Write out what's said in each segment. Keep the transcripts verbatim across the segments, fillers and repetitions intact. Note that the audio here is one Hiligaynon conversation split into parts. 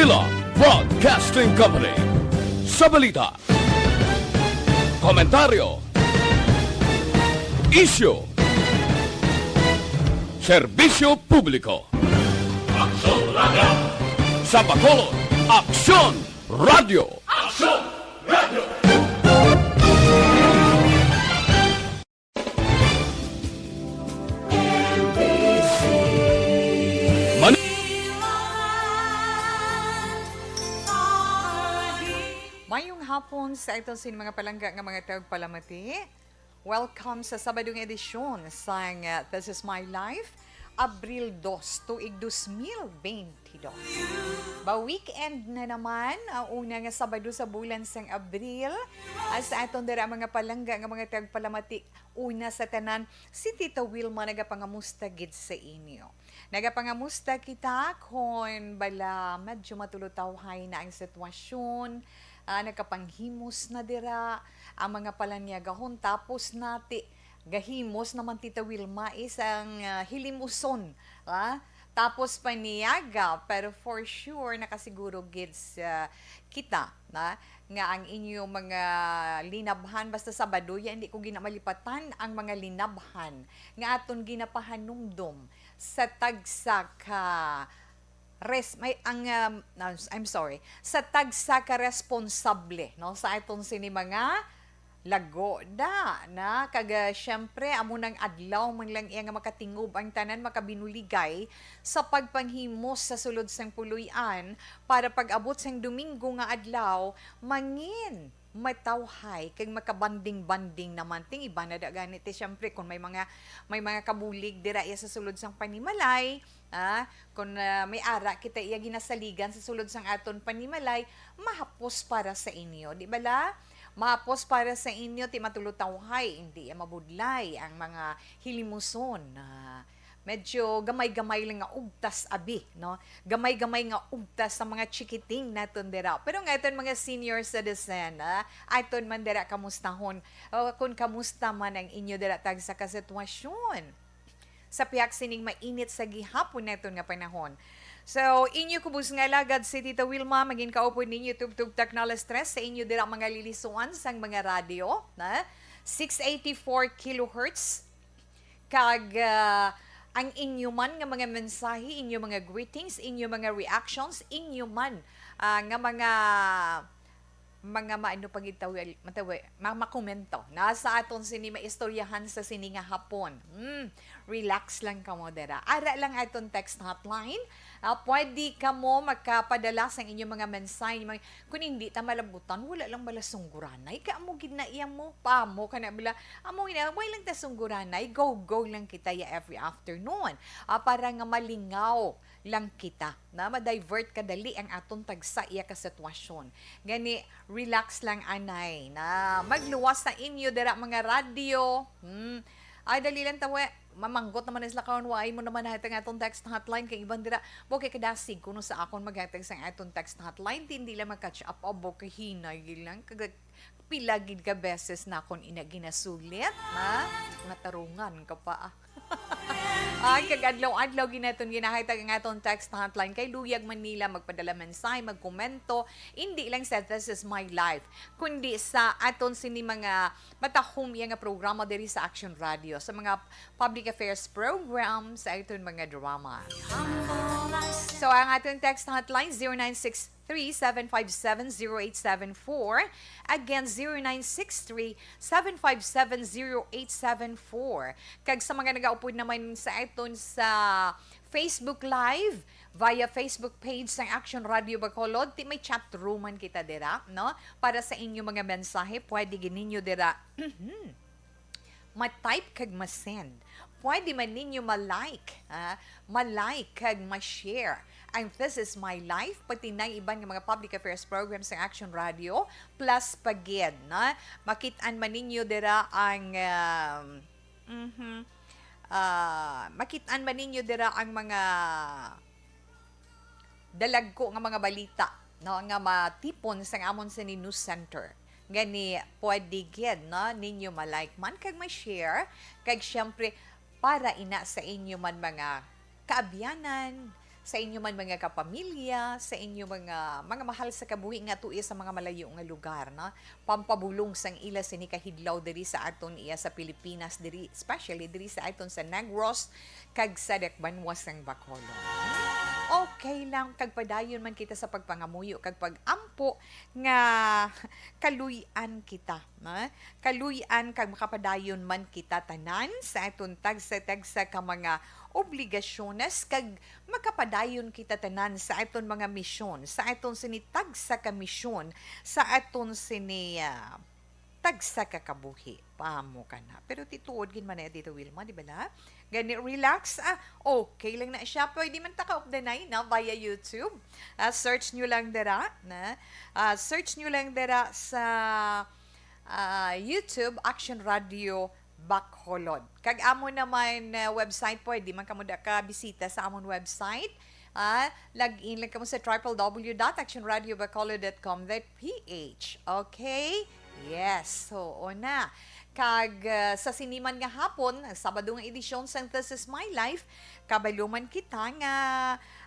Manila Broadcasting Company. Sa balita, komentaryo, isyu, serbisyo publiko. Aksyon Radio. Sa Bacolod, Aksyon Radio. Aksyon Radio. Mayong hapon sa aton sin mga palangga nga mga tagpalamati. Welcome sa Sabado nga edisyon sang, uh, This Is My Life, Abril dos, tuig dos mil benti dos. Ba, weekend na naman, ang una nga Sabado sa bulan sang Abril. At sa aton dira mga palangga nga mga tagpalamati, una sa tanan, si Tita Wilma nagapangamusta gid sa inyo. Nagapangamusta kita kon bala medyo matulutawhay na ang sitwasyon, ah, nakapanghimos na dira ang mga palanyagahon, tapos nati gahimos naman Tita Wilma isang, ah, hilimuson, ah, tapos paniyaga, pero for sure nakasiguro gid sa kita na nga ang inyo mga linabhan, basta Sabado ya, hindi ko ginamalipatan ang mga linabhan nga aton ginapahanumdom sa tagsa ka res-, may, ang, um, no, I'm sorry, sa tagsa ka responsable, no, sa aton sini mga lago da na kag, ah, syempre, amo nang adlaw man lang iya nga makatingob ang tanan, makabinuligay sa pagpanghimos sa sulod sang puloy-an para pag-abot sang Domingo nga adlaw, mangin matawhay kag makabanding-banding naman. Ting iba na da gani ti, syempre, kung may mga, may mga kabulig dira iya sa sulod sang panimalay, ah, kung, ah, may ara kita iya ginasaligan sa sulod sang aton panimalay, mahapos para sa inyo, di bala? Mahapos para sa inyo ti matulutawhay, hindi iya mabudlay ang mga hilimuson. Ah, medyo gamay-gamay lang nga ugtas abi, no? Gamay-gamay nga ugtas sa mga chikiting naton dira. Pero nga aton mga senior citizen, ah, aton man dira kamustahon. O, kung kamusta man ang inyo dira tagsa ka sitwasyon sa pihak sining mainit sa gihapon naton nga panahon. So, inyo kubos nga alagad si Tita Wilma, magin kaupod ninyo tubtub taknal stress sa inyo dira mga lilisuan sang mga radyo, na six eighty-four kilohertz. Kag, ah, ang inyo man nga mga mensahe, inyo mga greetings, inyo mga reactions, inyo man, ah, nga mga, mga maano pa gid tawag, matawa-, ma-, makomento na sa aton sini maistoryahan sa sini nga hapon. Hmm, relax lang kamo dira. Ara lang aton text hotline. Ah, pwede kamo makapadala sang inyo mga mensahe, mga, kung hindi ta malabutan, wala lang bala sungguranay. Kay amo gid na iya mo, pa mo ka na bala. Amo gid na, wala lang ta sungguranay. Go, go lang kita ya every afternoon. Ah, para nga malingaw lang kita, na ma-divert kadali ang aton tagsa iya ka sitwasyon. Gani, relax lang, anay, na magluwas sa inyo dira mga radyo. Hmm. Ay, dali lang tawe. Mamanggot naman sila karon, wa mo naman hatag atong text hotline kay iban dira. Bo kay kadasig kuno sa akon maghatag sang atong text hotline, di, hindi lang mag-catch up. Abo, kahinay lang. Kag pila gid ka beses na akon ina ginasulit, ha? Natarungan ka pa, ah. Ah, kag adlaw-adlaw ginaton ginahatag ang aton text hotline kay luyag man nila magpadala mensahe, magkomento, hindi lang sa This Is My Life, kundi sa aton sini mga matahom iya nga programa diri sa Action Radio, sa mga public affairs program, sa aton mga drama. So, ang aton text hotline, zero nine six three, seven five seven, zero eight seven four. Again, zero nine six three, seven five seven, zero eight seven four. Kag sa mga nagaupod naman sa aton sa Facebook Live, via Facebook page sang Action Radio Bacolod, ti may chat room man kita dira, no? Para sa inyo mga mensahe, pwede gid ninyo dira ma-type kag ma-send. Pwede man ninyo ma-like, ah, ma-like kag ma-share ang This Is My Life, pati na iban nga mga public affairs programs sa Action Radio, plus pa gid, no? Makit-an man ninyo dira ang, um, mhm, ah, makit-an man ninyo dira ang mga dalagko nga mga balita, no, nga matipon sang amon sini news center. Gani, pwede gid, no, ninyo ma-like man kag ma-share, kag siyempre, para ina sa inyo man mga kaabyanan, Sa inyo man mga kapamilya, sa inyo mga, mga mahal sa kabuhi nga tuo sa mga malayo nga lugar, no? Pampabulong sang ila sini kahidlaw diri sa aton iya sa Pilipinas, diri, especially diri sa aton sa Negros kag sa Dakbanwa sang Bacolod. Okay lang, kag padayon man kita sa pagpangamuyo kag pag-ampo nga kaluy-an kita, no? Kaluy-an kag makapadayon man kita tanan sa aton tagsa-tagsa ka mga obligasyones kag makapadayon kita tanan sa aton mga misyon, sa aton sini tagsa ka misyon, sa aton sini, ah, tagsa ka kabuhi. Paamo ka na. Pero tituod gid man na dito, Wilma, di ba na? Gani, relax. Ah, okay lang na siya. Pwede man ta kaupdanay na via YouTube. Ah, search nyo lang dira, na? Ah, search nyo lang dira sa, ah, YouTube, Action Radio Bacolod. Kag amo naman, ah, website, pwede man kamo da ka bisita sa amon website. Ah, log in lang kamo sa triple W dot action radio bacolod dot com dot P H. Okay? Yes. So, una. Kag, ah, sa sini man nga hapon, ang Sabado nga edisyon sang This Is My Life, kabalo man kita nga,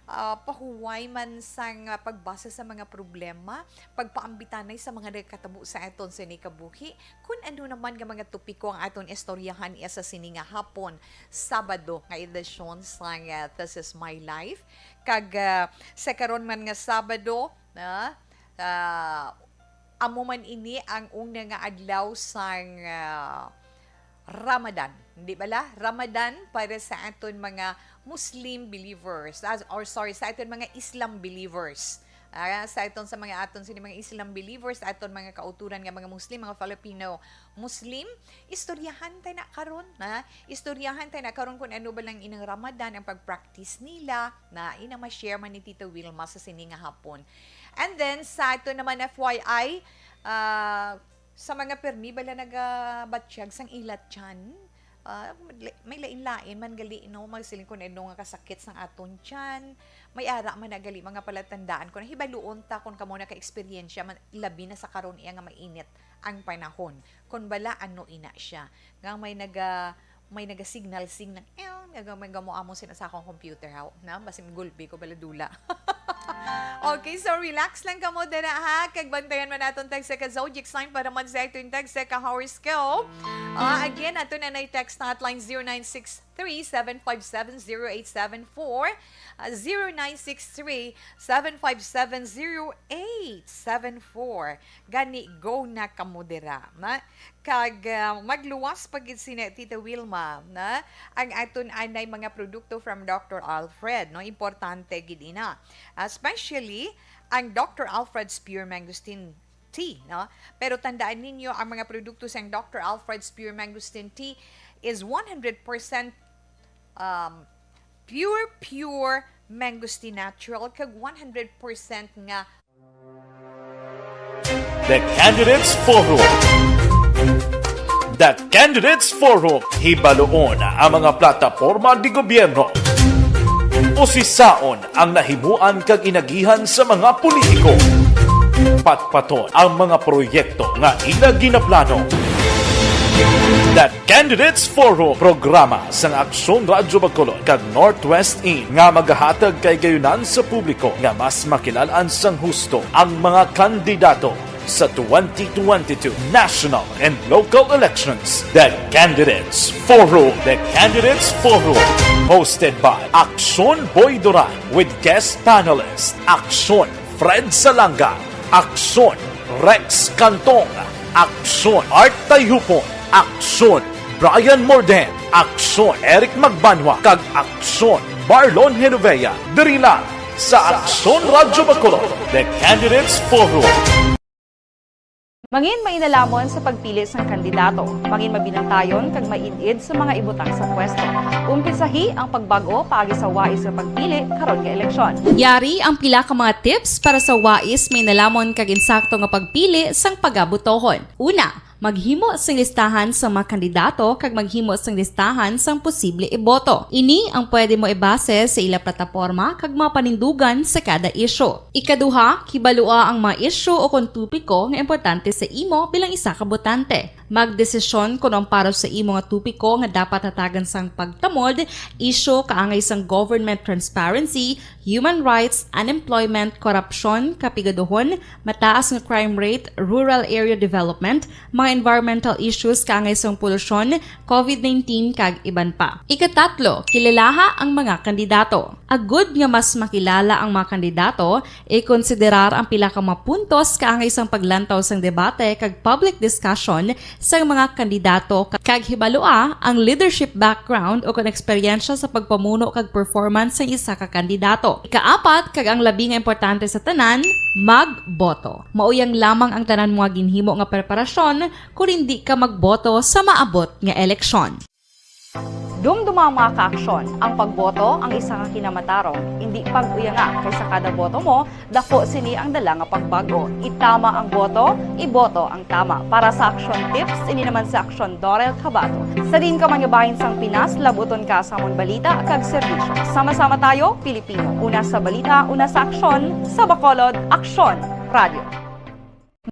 ah, pahuway man sang, ah, pagbasa sa mga problema, pagpaambitanay sa mga nagakatabo sa aton sini kabuhi, kun ano naman nga mga topiko ang aton istoryahan iya sa sini nga hapon, Sabado nga edisyon sang, ah, This Is My Life. Kag, ah, sa karon man nga Sabado, na, ah, amo man ini ang una nga adlaw sang, ah, Ramadan. Di bala? Ramadan para sa aton mga Muslim believers. Ah, or sorry, sa aton mga Islam believers. Ah, sa aton sa mga aton sini mga Islam believers, aton mga kauturan nga mga Muslim, mga Filipino Muslim, istoryahan tayo na karon, ha? Istoryahan tayo na karon kung ano ba lang inang Ramadan ang pag-practice nila, na ina ma-share man ni Tita Wilma sa sini nga hapon. And then, sa ato naman F Y I, ah, sa mga permi bala nagabatyag sang ilat tiyan, ah, may lain-lain man gali, no? Magsiling ko na nga kasakit sang aton tiyan. May ara man na gali mga palatandaan ko. Nahibaluon ta kung kamo naka-eksperyensya man, labi na sa karon iya nga mainit ang panahon. Kung bala, ano ina siya. Nga may naga, may naga-signal, signal, eh, nga may gamo amo sina sa akong computer, haw, na, basin gulpi ko bala dula. Okay, so relax lang kamo dira, ha? Kag bantayan man naton tagsa ka zodiac sign para man sa aton tagsa ka horoscope. Ah, again, ato na na text hotline zero nine six three, seven five seven, zero eight seven four, ah, zero nine six three, seven five seven, zero eight seven four. Gani, go na kamo dira, na? Kag, ah, magluwas pa gid sina Tita Wilma, na? Ang aton anay mga produkto from Doctor Alfred, no? Importante gid ina. Especially ang Doctor Alfred's Pure Mangosteen Tea, no? Pero tandaan ninyo, ang mga produkto sang Doctor Alfred's Pure Mangosteen Tea is one hundred percent, um, pure, pure mangosteen natural, kag one hundred percent nga The Candidates Forum. The Candidates Forum, hibaluon ang mga plataporma di gobyerno. Usisaon ang nahimuan kag inagihan sa mga politiko. Patpaton ang mga proyekto nga ila ginaplano. The Candidates Forum, programa sang Aksyon Radyo Bacolod kag Northwest Inn nga magahatag kay gayunan sa publiko nga mas makilalan sang husto ang mga kandidato sa twenty twenty-two national and local elections. The Candidates Forum. The Candidates Forum, hosted by Aksyon Boy Duran with guest panelist Aksyon Fred Salanga, Aksyon Rex Cantong, Aksyon Art Tayupon, Aksyon Brian Morden, Aksyon Eric Magbanwa, kag Aksyon Marlon Genovea. Diri lang sa Aksyon Radyo Bacolod, The Candidates Forum. Mangin mainalamon sa pagpili sang kandidato. Mangin mabinantayon kag maid-id sa mga ibutang sa pwesto. Umpisahi ang pagbag-o paagi sa wais nga pagpili karon nga eleksyon. Yari ang pila ka mga tips para sa wais, mainalamon kag insakto nga pagpili sang pagabutohon. Una, maghimo sing listahan sa mga kandidato kag maghimo sing listahan sang posible iboto. Ini ang pwede mo ibase sa ila plataporma kag mga panindugan sa kada isyu. Ikaduha, kibalua ang mga isyu o kon topiko nga importante sa imo bilang isa ka botante. Magdesisyon kon ang para sa imo nga topiko nga dapat hatagan sang pagtamod, isyu kaangay sang government transparency, human rights, unemployment, korupsyon, kapigaduhon, mataas nga crime rate, rural area development, mga environmental issues kaangay sang polusyon, covid nineteen, kag iban pa. Ikatatlo, kilalaha ang mga kandidato. Agud nga mas makilala ang mga kandidato, ikonsiderar ang pila ka mga puntos kaangay sang paglantaw sang debate kag public discussion sang mga kandidato, kag hibalua ang leadership background o kon eksperyensya sa pagpamuno kag performance sang isa ka kandidato. Ikaapat, kag ang labi nga importante sa tanan, magboto. Mao yang lamang ang tanan mo nga ginhimo nga preparasyon kon indi ka magboto sa maabot nga eleksyon. Dumduma ang mga kaaksyon. Ang pagboto ang isa ka kinamatarong. Indi pag-uyanga, kay sa kada boto mo, dako sini ang dala nga pagbago. Itama ang boto, iboto ang tama. Para sa Aksyon Tips, ini naman si Aksyon Dorel Cabato. Sa diin ka man nga bahin sang Pinas, labuton ka sa amon balita kag serbisyo. Sama-sama tayo, Pilipino. Una sa balita, una sa aksyon, sa Bacolod, Aksyon Radio.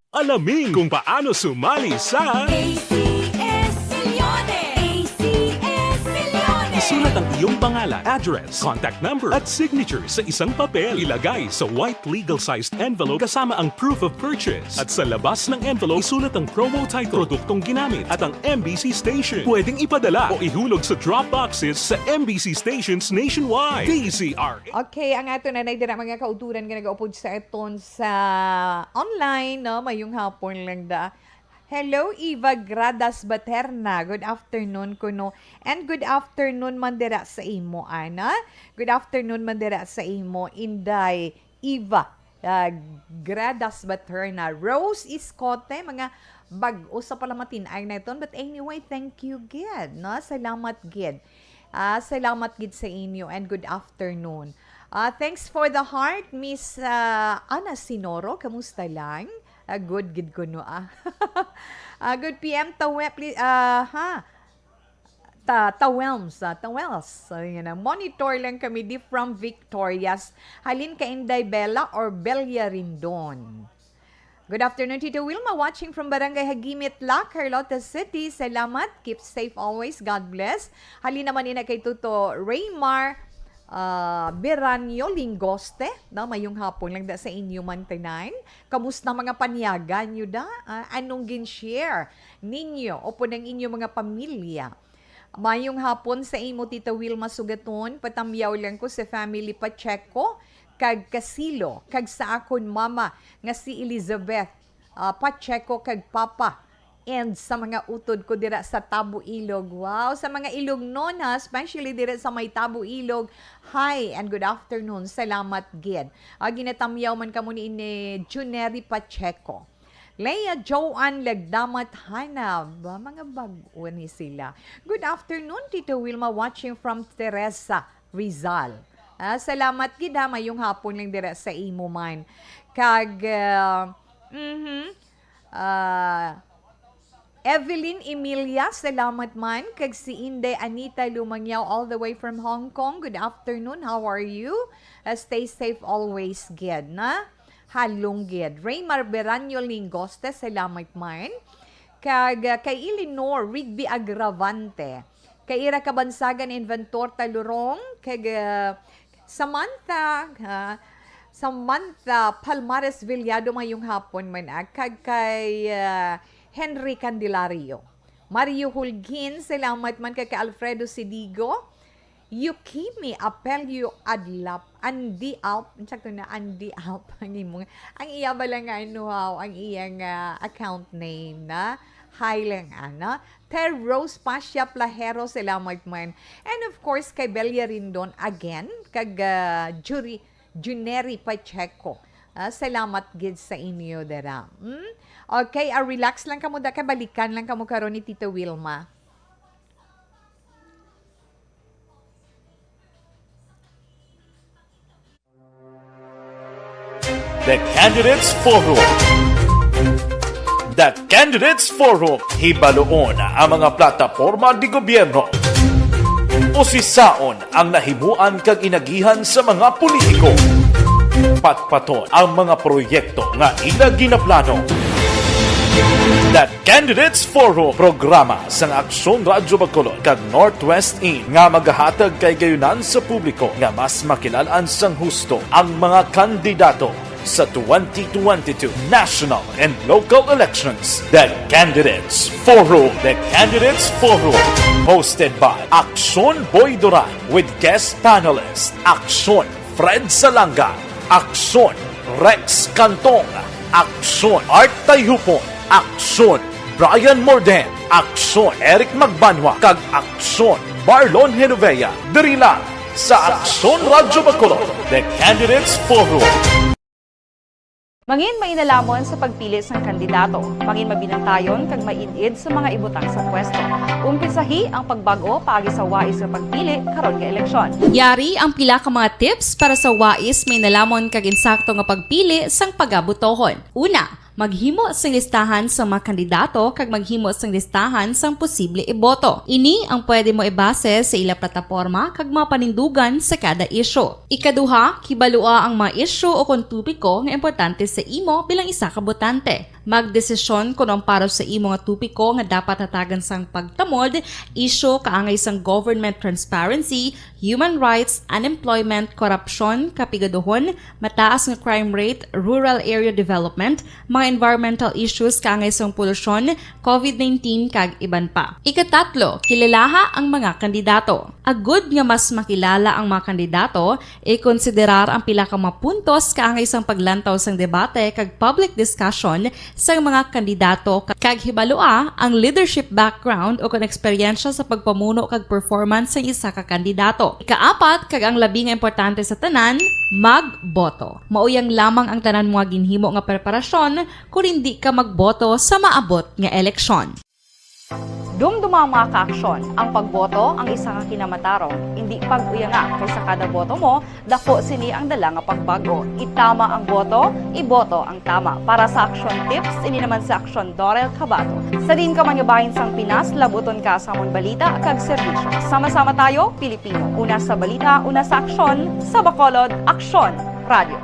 Alamin kung paano sumali sa A C S Milyones! A C S Milyones! Isulat ang iyong pangalan, address, contact number, at signature sa isang papel. Ilagay sa white legal-sized envelope kasama ang proof of purchase. At sa labas ng envelope, isulat ang promo title, produktong ginamit, at ang M B C station. Pwedeng ipadala o ihulog sa drop boxes sa M B C stations nationwide. D C R. Okay, ang ato na dira mga kauturan nga nagaupod sa aton sa online, no? Mayong hapon lang da. Hello, Eva Gradas Baterna. Good afternoon kuno. And good afternoon man dira sa imo, ana. Good afternoon man dira sa imo, Inday Eva, ah, Gradas Baterna. Rose Iscote, mga bag-o sa pala matin-ay na iton. But anyway, thank you gid, no? Salamat gid. Ah, salamat gid sa inyo and good afternoon. Ah, thanks for the heart, Miss, ah, Ana Sinoro. Kamusta lang? Ah, good gid kuno, ah. Ah, good P M Tawe, please, ah, ha? Ta Tawelms, ah, Tawels. So, yun na. Monitor lang kami di from Victorias. Halin ka Inday Bella or Bella Rindon? Good afternoon, Tito Wilma, watching from Barangay Hagimit, La Carlota City. Salamat. Keep safe always. God bless. Halin naman ina kay Tuto Raymar, ah, Beranyo Lingoste, no? Mayong hapon lang da sa inyo man tanan. Kamusta mga panyagan nyo da? Ah, anong gin-share ninyo o po ng inyong mga pamilya? Mayong hapon sa imo, Tita Wilma Sugaton. Patamyaw lang ko sa family Pacheco kag Casilo, kag sa akon mama nga si Elizabeth, ah, Pacheco, kag papa, and sa mga utod ko dira sa Tabo, Ilog. Wow, sa mga Ilognon, ha, especially dira sa may Tabo, Ilog. Hi and good afternoon. Salamat gid. Ah, ginatamyaw man kamo ni, ni Juneri Pacheco. Leia Joanne Lagdamat Hanab. Ah, mga bag-o ni sila. Good afternoon, Tito Wilma, watching from Teresa, Rizal. Ah, salamat gid ha, mayong hapon lang dira sa imo man. Kag, ah, mhm, ah, Evelyn Emilia, salamat man. Kag si Inday Anita Lumangyaw, all the way from Hong Kong. Good afternoon, how are you? Ah, stay safe always, gid, na? Halong gid. Raymar Beranyo Lingoste, salamat man. Kag, ah, kay Eleanor Rigby Agravante, kay ira kabansagan Inventor Talurong, kag, ah, Samantha, ah, Samantha Palmares Villado, mayong hapon man, ah, kag kay, ah, Henry Candelario. Mario Hulgin, salamat man kay, kay Alfredo Sidigo. Yukimi Apelio Adlap, Andi Alp, sakto na, Andi Alp ang imong, ang iya ba lang nga, ano, haw, ang iyang, ah, account name na, hi lang, ana. Ter Rose Pasha Plahero, salamat man. And of course, kay Belia Rindon again, kag, ah, Juri, Juneri Pacheco. Ah, salamat gid sa inyo, dara. Hmm? Okay, ah, relax lang kamo, da, kay balikan lang kamo karon ni Tita Wilma. The Candidates Forum. The Candidates Forum. Hibaluon ang mga plataporma di gobyerno. Usisaon ang nahimuan kag inagihan sa mga politiko. Patpaton ang mga proyekto nga ila ginaplano. The Candidates Forum, programa sang Aksyon Radyo Bacolod kag Northwest Inn nga magahatag kay gayunan sa publiko nga mas makilalaan sang husto ang mga kandidato sa twenty twenty-two national and local elections. The Candidates Forum. The Candidates Forum, hosted by Aksyon Boy Duran with guest panelist Aksyon Fred Salanga, Aksyon Rex Cantong, Aksyon Art Tayhupon, Aksyon Brian Morden, Aksyon Eric Magbanwa, kag Aksyon Marlon Genovea. Diri lang sa Aksyon Radyo Bacolod, The Candidates Forum. Mangin mainalamon sa pagpili sang kandidato. Mangin mabinantayon kag maid-id sa mga ibutang sa pwesto. Umpisahi ang pagbag-o paagi sa wais nga pagpili karon nga eleksyon. Yari ang pila ka mga tips para sa wais, mainalamon kag insakto nga pagpili sang pagabutohon. Una, maghimo sing listahan sa mga kandidato kag maghimo sing listahan sang posible iboto. Ini ang pwede mo ibase sa ila plataporma kag mga panindugan sa kada isyu. Ikaduha, kibalua ang mga isyu o kon topiko nga importante sa imo bilang isa ka botante. Magdesisyon kon ang para sa imo nga topiko nga dapat hatagan sang pagtamod, isyu kaangay sang government transparency, human rights, unemployment, korupsyon, kapigaduhon, mataas nga crime rate, rural area development, mga environmental issues kaangay sang polusyon, covid nineteen, kag iban pa. Ikatatlo, kilalaha ang mga kandidato. Agud nga mas makilala ang mga kandidato, ikonsiderar ang pila ka mga puntos kaangay sang paglantaw sang debate kag public discussion sang mga kandidato, kag hibalua ang leadership background o kon eksperyensya sa pagpamuno kag performance sang isa ka kandidato. Ikaapat, kag ang labi nga importante sa tanan, magboto. Mauyang lamang ang tanan mo nga ginhimo nga preparasyon kon indi ka magboto sa maabot nga eleksyon. Dumduma, mga kaaksyon, ang pagboto ang isa ka kinamatarong. Indi pag-uyanga, kay sa kada boto mo, daku sini ang dala nga pagbag-o. Itama ang boto, iboto ang tama. Para sa Aksyon Tips, ini naman si Aksyon Dorel Cabato. Sa diin ka man nga bahin sang Pinas, labuton ka sa amon balita kag serbisyo. Sama-sama tayo, Pilipino. Una sa balita, una sa aksyon, sa Bacolod, Aksyon Radio.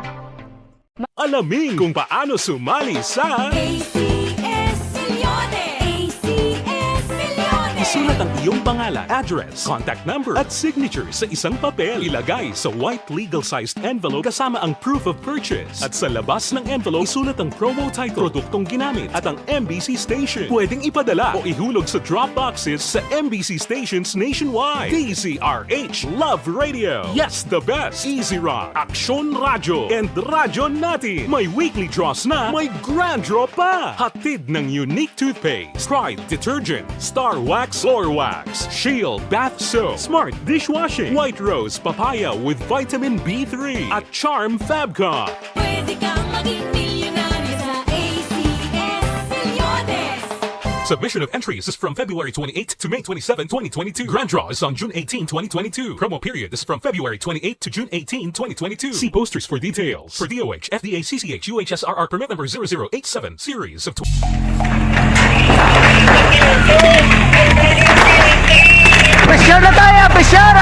Alamin kung paano sumali sa A C S Millones. A C S Millones. Isulat ang iyong pangalan, address, contact number, at signature sa isang papel. Ilagay sa white legal-sized envelope kasama ang proof of purchase. At sa labas ng envelope, isulat ang promo title, produktong ginamit, at ang M B C station. Pwedeng ipadala o ihulog sa drop boxes sa M B C stations nationwide. D Z R H Love Radio. Yes, the best. Easy Rock, Aksyon Radyo, and Radyo Natin. May weekly draws na, may grand draw pa. Hatid ng Unique Toothpaste, Pride Detergent, Star Wax Floor Wax, Shield Bath Soap, Smart Dishwashing, White Rose Papaya with Vitamin B three, at Charm Fabcon. Pwede kang maging milyonaryo sa A C S Millones. Submission of entries is from February twenty-eight to May twenty-seven, twenty twenty-two. Grand draw is on June eighteen, twenty twenty-two. Promo period is from February twenty-eight to June eighteen, twenty twenty-two. See posters for details. For D O H, F D A, C C H, U H S R R permit number zero zero eight seven, series of tw- Pressure na tayo, pressure!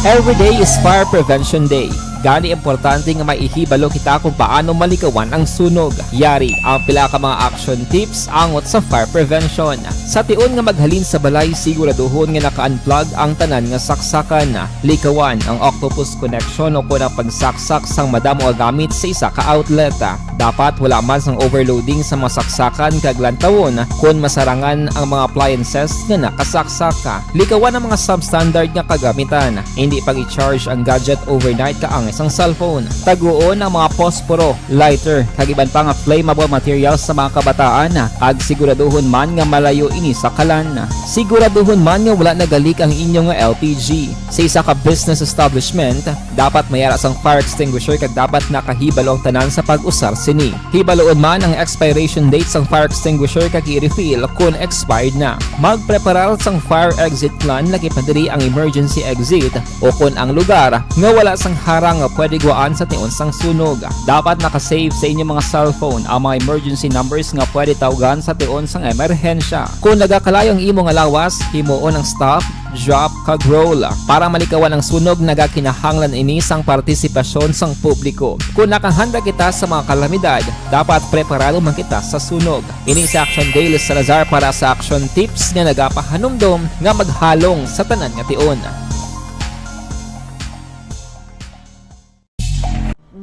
Every day is Fire Prevention Day. Gani, importante nga maihibalo kita kung paano malikawan ang sunog. Yari ang pila ka mga action tips angot sa fire prevention. Sa tion nga maghalin sa balay, siguraduhon nga naka-unplug ang tanan nga saksakan. Likawan ang octopus connection o kon ang pagsaksak sang madamo nga gamit sa isa ka outlet. Dapat wala man sang overloading sa mga saksakan kag lantawon kon masarangan ang mga appliances nga nakasaksak. Likawan ang mga substandard nga kagamitan. Hindi pag-i-charge ang gadget overnight kaangay sang cellphone. Taguon ang mga posporo, lighter, kag iban pa nga flammable materials sa mga kabataan, kag siguraduhon man nga malayo ini sa kalan. Siguraduhon man nga wala nagalik ang inyo nga L P G. Sa isa ka business establishment, dapat may ara sang fire extinguisher kag dapat nakahibalo ang tanan sa pag-usar sini. Hibaluon man ang expiration date sang fire extinguisher kag i-refill kon expired na. Magpreparar sang fire exit plan, lakip na diri ang emergency exit o kon ang lugar nga wala sang harang nga pwede guwaan sa tion sang sunog. Dapat naka-save sa inyo mga cellphone ang mga emergency numbers nga pwede tawgan sa tion sang emerhensya. Kon nagakalayo ang imo nga lawas, himuon ang stop, drop, kag roll. Para malikawan ang sunog, nagakinahanglan ini sang partisipasyon sang publiko. Kon nakahanda kita sa mga kalamidad, dapat preparado man kita sa sunog. Ini si Action Dale Salazar para sa Action Tips nga nagapahanumdom nga maghalong sa tanan nga tion.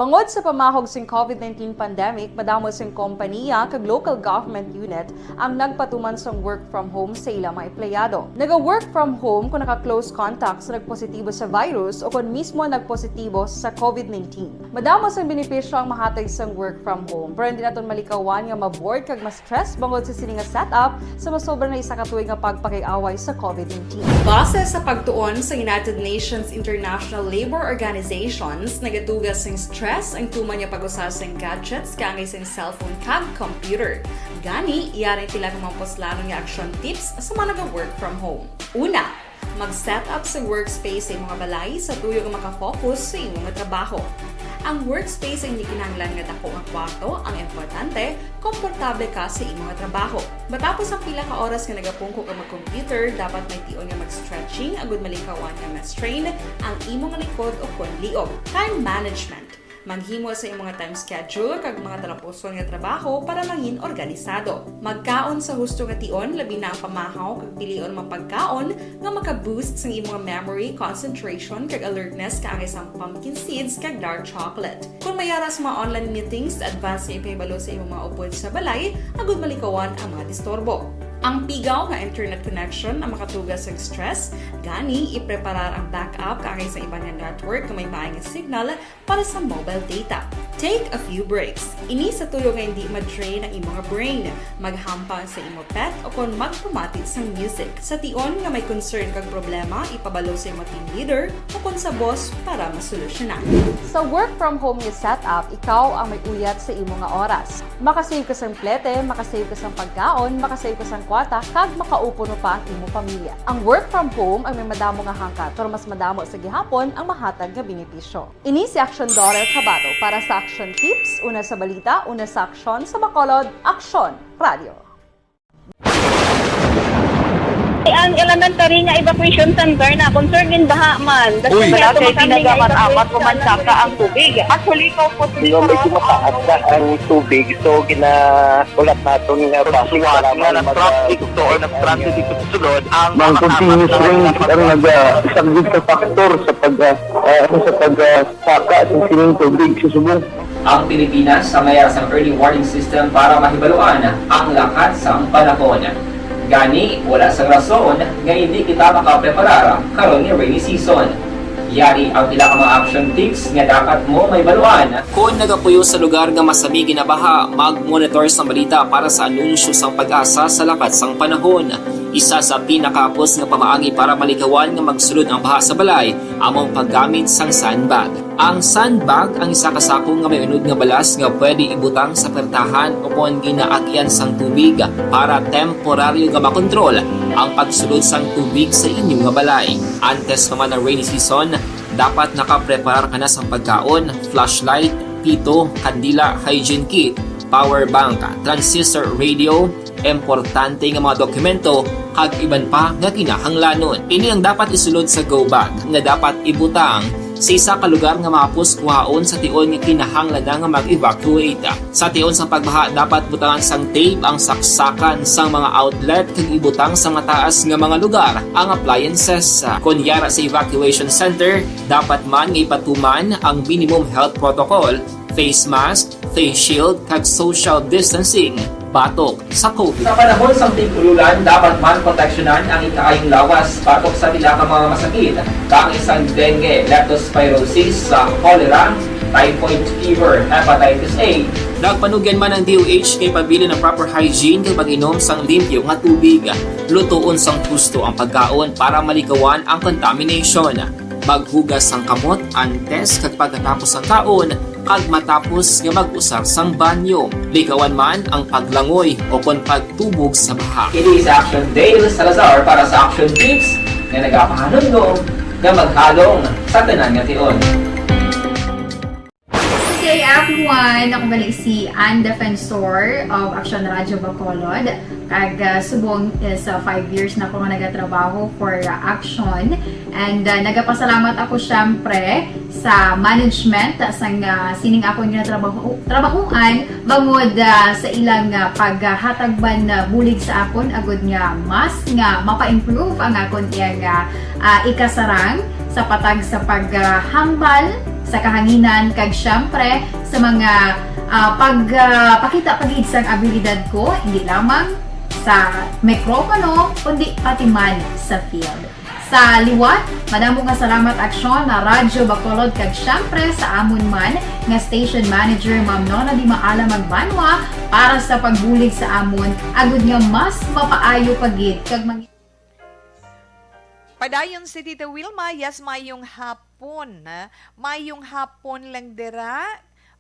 Bangod sa pamahog sing covid nineteen pandemic, madamo sing kompaniya kag local government unit ang nagpatuman sang work from home sa ila mga empleyado. Naga-work from home kung naka-close contact sa nagpositibo sa virus o kon mismo nagpositibo sa covid nineteen. Madamo sang benepisyo ang mahatag sang work from home, pero hindi naton malikawan nga ma-bored kag ma-stress bangod sa sini nga setup sa masobra na isa ka tuig nga pagpakig-away sa covid nineteen. Base sa pagtuon sa United Nations International Labour Organizations, nagatuga sing stress ang tuman nga pag-usa sing gadgets kaangay sing cellphone kag computer. Gani, yari ang pila ka mga puslanon nga action tips sa mga naga-work from home. Una, mag-set up sa workspace sa imong balay sa tuyo nga makafocus sa imong trabaho. Ang workspace ang hindi kinahanglan nga dako nga kwarto, ang importante, komportable ka sa imong trabaho. Matapos ang pila ka oras nga nagapungko ka mag-computer, dapat may tion nga mag-stretching agud malikawan nga ma-strain ang imong likod o kon liog. Time management. Maghimo sa imong time schedule kag mga talapuson nga trabaho para mangin organisado. Magkaon sa husto nga tion, labi na ang pamahaw kag pilion mga pagkaon nga maka-boost sang imong memory, concentration, kag alertness kaangay sang pumpkin seeds kag dark chocolate. Kung may ara sa mga online meetings, advance nga ipahibalo sa imong mga upod sa balay agud malikawan ang mga disturbo. Ang pigaw nga internet connection ang makatuga sa stress, gani ipreparar ang backup kaangay sa iban nga network nga may maay nga signal para sa mobile data. Take a few breaks. Ini sa tuyo nga hindi ma-drain ang imong brain. Maghampang sa imo pet o kon magpamati sang music. Sa tion nga may concern kag problema, ipabalo sa imo team leader o kon sa boss para masolusyonan. Sa work from home nga setup, ikaw ang may uyat sa imo nga oras. Makasave ka sang plete, makasave ka sang pagkaon, makasave ka sang kwarta, kag makaupo pa ang imo pamilya. Ang work from home ang may madamo nga hangkat, pero mas madamo sa gihapon ang mahatag nga benepisyo. Ini si Action Daughter Kabato para sa Action Tips, una sa balita, una sa aksyon, sa Bacolod, Aksyon Radio. Ang elementary nga evacuation center na concerned din baha man. Uy. Wala kay pinagamat-amat o mansaka ang tubig. Actually, ikaw po, di ba, medyo mataas na ang tubig, so ginahulat naton nga basi nga nag-traffic to or nag-transit dito sa sulod ang mga continuous rain ang nag-, ah, isang good factor sa pag, ah, ah, sa pag, ah, saka sa sining tubig sa subong. Ang Pilipinas sa mayar sang early warning system para mahibaluan ang lakat sang panahon. Gani, wala sang rason nga hindi kita makapreparar karon nga rainy season. Yari ang pila ka mga action tips nga dapat mo mahibaluan. Kon nagapuyo sa lugar nga masami ginabaha, mag-monitor sang balita para sa anunsyo sang PAGASA sa lakat sang panahon. Isa sa pinakahapos nga pamaagi para malikawan nga magsulod ang baha sa balay amo ang paggamit sang sandbag. Ang sandbag ang isa ka sako nga may unod nga balas nga pwede ibutang sa pertahan o kon ginaagian sang tubig para temporaryo nga makontrol ang pagsulod sang tubig sa inyo nga balay. Antes pa man ang rainy season, dapat nakapreparar ka na sang pagkaon, flashlight, pito, kandila, hygiene kit, power bank, transistor radio, importante nga mga dokumento, kag iban pa nga kinahanglanon. Ini ang dapat isulod sa go bag nga dapat ibutang sa isa ka lugar nga mahapos kuhaon sa tion nga kinahanglan na nga mag-evacuate. Sa tion sang pagbaha, dapat butangan sang tape ang saksakan sang mga outlet kag ibutang sa mataas nga mga lugar ang appliances. Kon yara sa evacuation center, dapat man nga ipatuman ang minimum health protocol, face mask, face shield, kag social distancing batok sa covid. Sa panahon sang tig-ululan, dapat man proteksyonan ang ikaayong lawas batok sa pila ka mga masakit, kaangay sang dengue, leptospirosis, sa cholera, typhoid fever, hepatitis A. Nagpanugyan man ang D O H kay pabilin ang proper hygiene kag pag-inom sang limpyo nga tubig. Lutoon sang husto ang pagkaon para malikawan ang contamination. Maghugas sang kamot antes kag pagkatapos sang kaon, kag matapos nga mag-usar sang banyo. Likawan man ang paglangoy o kon pagtubog sa baha. Ini si Action Dale Salazar para sa Action Tips nga nagapahanumdom nga maghalong sa tanan nga tion. Hey everyone! Ako gali si Ann Defensor of Action Radio Bacolod. Kag, ah, subong is, ah, five years na ako nga nagatrabaho for, ah, Action. And, ah, nagapasalamat ako syempre sa management sang, ah, sining akon nga trabaho, trabahuan bangod, ah, sa ilang, ah, paghatag man, ah, bulig sa akon agud nga mas nga mapa-improve ang akon iyang, ah, ah, ikasarang sa patag sa paghambal sa kahanginan kag syempre sa mga, ah, pag, ah, pakita pa gid sang abilidad ko, hindi lamang sa mikropono, kundi pati man sa field. Sa liwat, madamo nga salamat, Aksyon, na Radyo Bacolod, kag syempre sa amon man nga station manager, Ma'am Nona Di Maala Magbanwa, para sa pagbulig sa amon, agud nga mas mapaayo pa gid kag mang- Padayon si Tita Wilma, yes, mayong hapon, ha? Mayong hapon lang dira.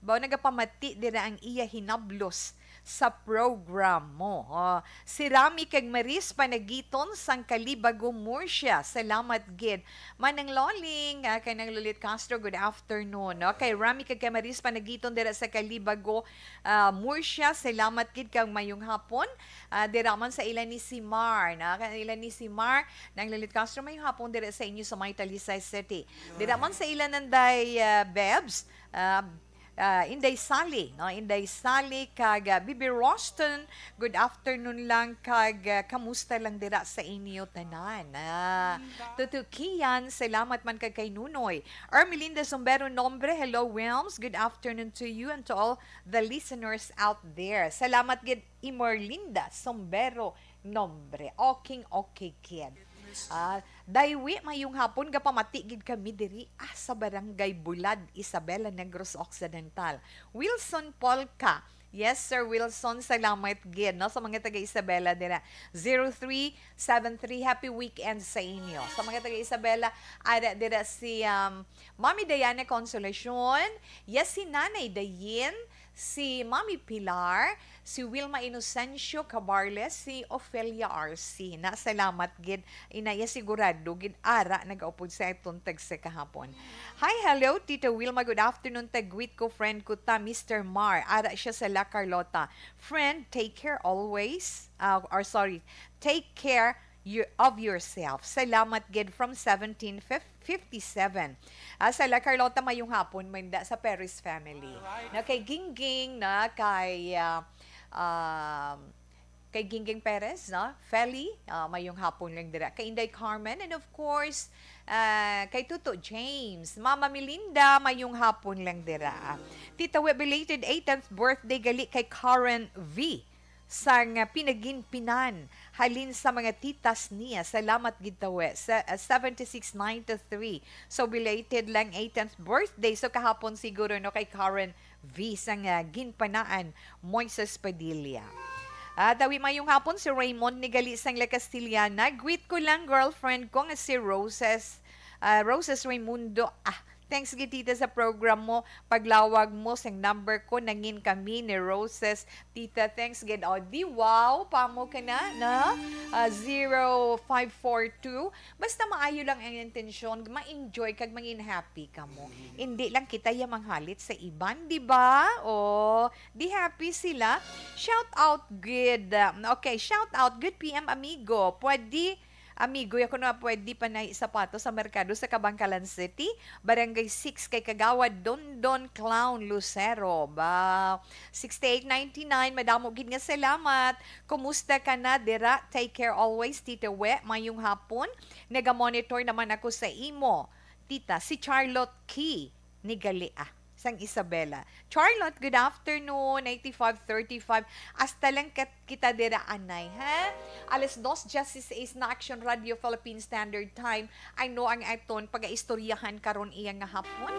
Baw nagapamati dira ang iya hinablos sa program mo. Oh, si Rami kag Maris Panagiton sang Calibago, Murcia. Salamat gid. Manang Loling, ah, kay Nang Lolit Castro, good afternoon. No? Kay Rami kag kay Maris Panagiton dira sa Calibago, ah, Murcia. Salamat gid kag mayong hapon. Ah, dira man sa ila ni Simar, na kay ila ni Simar, Nang Lolit Castro, mayong hapon dira sa inyo sa may Talisay City. Dira man sa ila nanday, ah, Bebs, ah, ah, Inday Sally, no? Inday Sally kag, ah, Bibi Roston, good afternoon lang kag, ah, kamusta lang dira sa inyo tanan? Ah, Tutukian, salamat man kag kay Nunoy. Ermelinda Sombero Nombre, hello Wilms, good afternoon to you and to all the listeners out there. Salamat gid, Imerlinda Sombero Nombre. Okay, okay, kid. Ah, Daywi, mayong hapon, gapamati gid kami diri, ah, sa Barangay Bulad, Isabela, Negros Occidental. Wilson Polka. Yes, Sir Wilson, salamat gid, no, sa mga taga Isabela dira. Zero three seven three, happy weekend sa inyo. Sa mga taga Isabela, ada dira si, um, Mami Diana Consolacion, yes, si Nanay Dayin, si Mami Pilar, si Wilma Inocencio Cabarles, si Ofelia R C. Na, salamat gid. Inaya sigurado gid ara nagaupod sa aton tagsa kahapon. Hi, hello, Tita Wilma. Good afternoon. Tagwit ko, friend ko ta, Mister Mar. Ara siya sa La Carlota. Friend, take care always. Ah, or sorry, take care your, of yourself. Salamat gid from seventeen fifty-seven. Ah, sa La Carlota, mayong hapon, Minda, sa Perez family. Alright. Na kay Gingging, na kay, ah, um, kay Gingging Perez, no? Feli, ah, mayong hapon lang dira. Kay Inday Carmen, and of course, ah, kay Tuto James. Mama Melinda, mayong hapon lang dira. Tita We, belated eighteenth birthday gali kay Karen V sang, ah, Pinaginpinan, halin sa mga titas niya. Salamat gid, Tawe. Sa, ah, seventy-six ninety-three. So, belated lang eighteenth birthday. So, kahapon siguro, no, kay Karen V sang, ah, Ginpanaan, Moises Padilla. Ah, Tawi, mayong hapon, si Raymond ni gali sang La Castellana. Greet ko lang girlfriend ko nga si Roses, ah, Roses Raimundo. Ah, thanks gid, tita, sa program mo. Paglawag mo sang number ko, nangin kami ni Roses. Tita, thanks gid. O, di wow, pamo ka na, na? Ah, zero five four two. Basta maayo lang ang intensyon, ma-enjoy kag mangin happy kamo. Mm. Hindi lang kita ya manghalit sa iban, di ba? O, di happy sila. Shout out gid. Um, okay, shout out, good P M, amigo. Pwede Amigo, ako na pwede panay sapatos sa merkado sa Kabankalan City, Barangay six, kay Kagawad Dondon Clown Lucero. Ba, sixty-eight ninety-nine, madamo gid nga salamat. Kumusta ka na dira? Take care always, Tita We. Mayong hapon. Naga-monitor naman ako sa imo, tita. Si Charlotte Key ni gali, ah, sang Isabela. Charlotte, good afternoon, eighty-five thirty-five. Hasta lang kat-, kita dira, anay, ha? Alas dos dieciséis na, Action Radio Philippine Standard Time. I know ang aton pagaistoryahan karon iya nga hapon.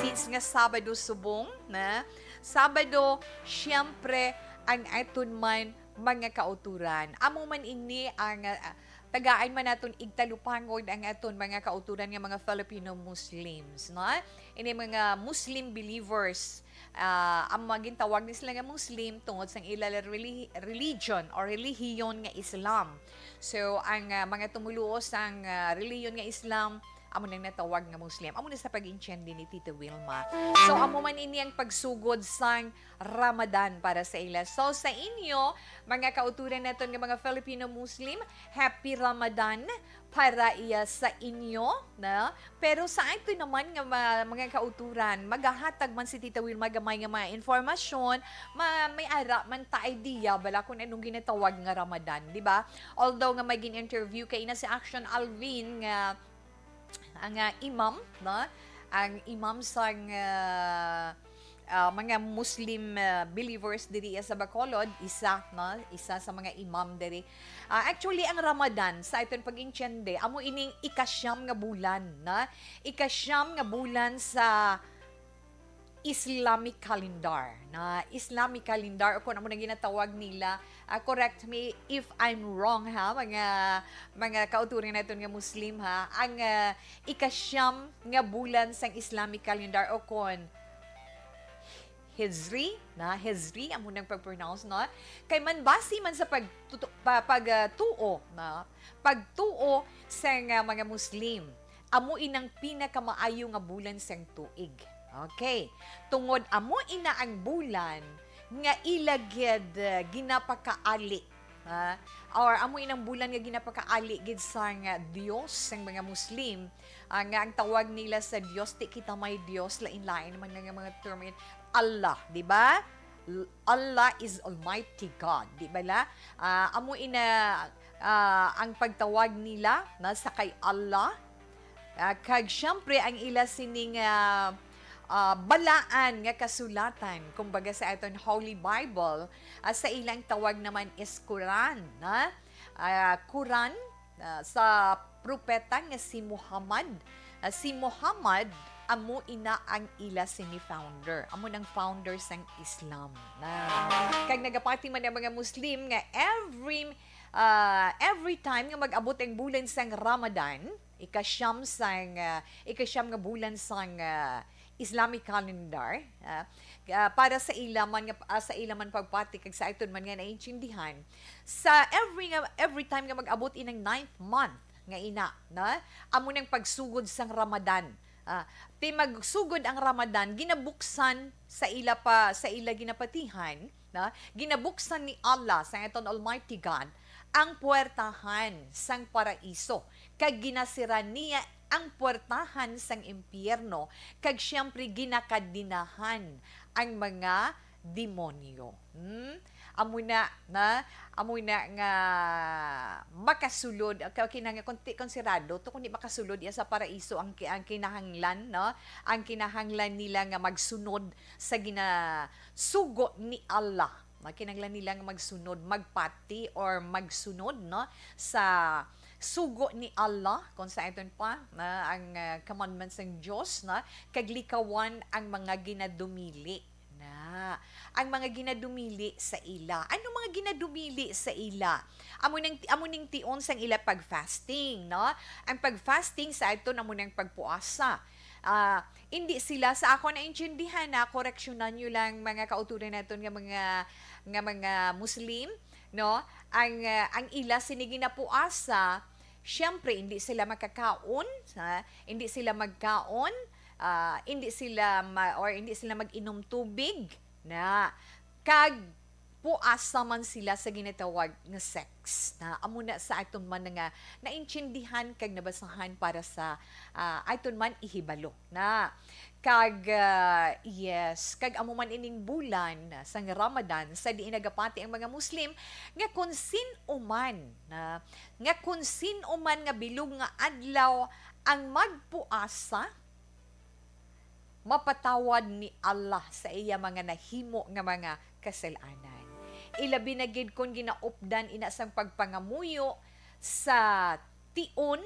Since nga Sabado subong, na? Sabado, siyempre, ang aton man mga kauturan. Amo man ini ang, ah, tagaan man naton igtalupangod ang aton mga kauturan nga mga Filipino Muslims, no? Ini mga Muslim believers, ah, ang mga gintawag ni sila nga Muslim tungod sang ila reli-, religion or relihiyon nga Islam. So, ang, ah, mga tumuluo sang, ah, relihiyon nga Islam, Amo nang natawag nga Muslim. Amo na sa pag-intindi ni Tita Wilma. So, amo man ini ang pagsugod sang Ramadan para sa ila. So, sa inyo, mga kauturan naton nga mga Filipino Muslim, happy Ramadan para iya sa inyo, na? Pero sa ato naman nga ma-, mga kauturan, magahatag man si Tita Wilma gamay nga mga informasyon, ma-, may ara man ta idea bala kung anong ginatawag nga Ramadan, di ba? Although nga may gin-interview kay na si Action Alvin nga ang, ah, imam, no? Ang imam sang, ah, ah, mga Muslim, ah, believers diri sa Bacolod, isa, no? Isa sa mga imam diri. Ah, actually, ang Ramadan, sa aton pag-intindi, amo ining ikasyam nga bulan, no? Ikasyam nga bulan sa Islamic calendar, na Islamic calendar, o kung amo na ginatawag nila, ah, correct me if I'm wrong, ha, mga, mga kauturan naton nga Muslim, ha, ang, ah, ikasyam nga bulan sang Islamic calendar, o kon Hijri, na Hijri, amo nang pag-pronounce, no? Kay man base man sa pagtuto-, pa-, pag, ah, tuo, na pagtuo sang, ah, mga Muslim, amo inang pinakamaayo nga bulan sang tuig. Okay. Tungod amo ina ang bulan nga ila gid, ah, ginapakaali, ha? Or amo inang bulan nga ginapakaali gid sang, ah, Dios sang mga Muslim, ah, nga ang tawag nila sa Dios, di kita may Dios, lain-lain man nga mga term yun. Allah, di ba? L-, Allah is Almighty God, di ba la? Ah, amo ina, ah, ang pagtawag nila na sa kay Allah. Ah, kag siyempre, ang ila sining, ah, ah, balaan nga kasulatan, kumbaga sa aton Holy Bible, ah, sa ilang tawag naman is Quran, na? Ah, Quran, ah, sa propeta nga si Muhammad. Ah, si Muhammad, amo ina ang ila sini founder. Amo nang founder sang Islam. Na, kag nagapati man ang mga Muslim nga every, ah, every time nga mag-abot ang bulan sang Ramadan, ikasyam sang, ah, ikasyam nga bulan sang, ah, Islamic calendar, ah, ah, para sa ila man nga, ah, sa ila man pagpati kag sa aton man nga naintindihan, sa every nga, every time nga mag-abot inang ninth month nga ina, na, amo nang pagsugod sang Ramadan. Ah, ti magsugod ang Ramadan, ginabuksan sa ila pa, sa ila ginapatihan, na, ginabuksan ni Allah, sa aton Almighty God, ang puwertahan sang paraiso, kag ginasiran niya ang puwertahan sang impyerno, kag siyempre ginakadinahan ang mga demonyo. Hmm? Amo na, na, amo na nga makasulod, ka-, kinang-, kon-, ti-, konsiderado to, kundi makasulod iya sa paraiso ang ki-, ang kinahanglan, no? Ang kinahanglan nila nga magsunod sa ginasugo ni Allah. Nga kinahanglan nila nga magsunod, magpati, or magsunod, no, sa sugo ni Allah, kung sa aton pa, na ang, ah, commandments sang Dios, na, kag likawan ang mga ginadumili. Na, ang mga ginadumili sa ila. Ano mga ginadumili sa ila? Amo nang, amo ning tion sang ila pag-fasting, no? Ang pag-fasting sa aton amo nang pagpuasa. Ah, hindi sila, sa ako naintindihan, na, koreksyonan niyo lang, mga kauturan naton nga mga, nga mga Muslim, no? Ang, ah, ang ila sini ginapuasa, siyempre, hindi sila makakaon, ha? Hindi sila magkaon, ah, hindi sila ma-, or hindi sila mag-inom tubig, na. Kag puasa man sila sa ginatawag nga sex, na amo na sa aton man nga naintindihan kag nabasahan para sa, ah, aton man ihibalo, na. Kag, ah, yes, kag amo man ining bulan sang Ramadan, sa diin nagapati ang mga Muslim, nga kon sin-o man, na, nga kon sin-o man nga bilog nga adlaw ang magpuasa, mapatawad ni Allah sa iya mga nahimo nga mga kasalanan. Ilabi na gid kon ginaupdan ina sang pagpangamuyo sa tion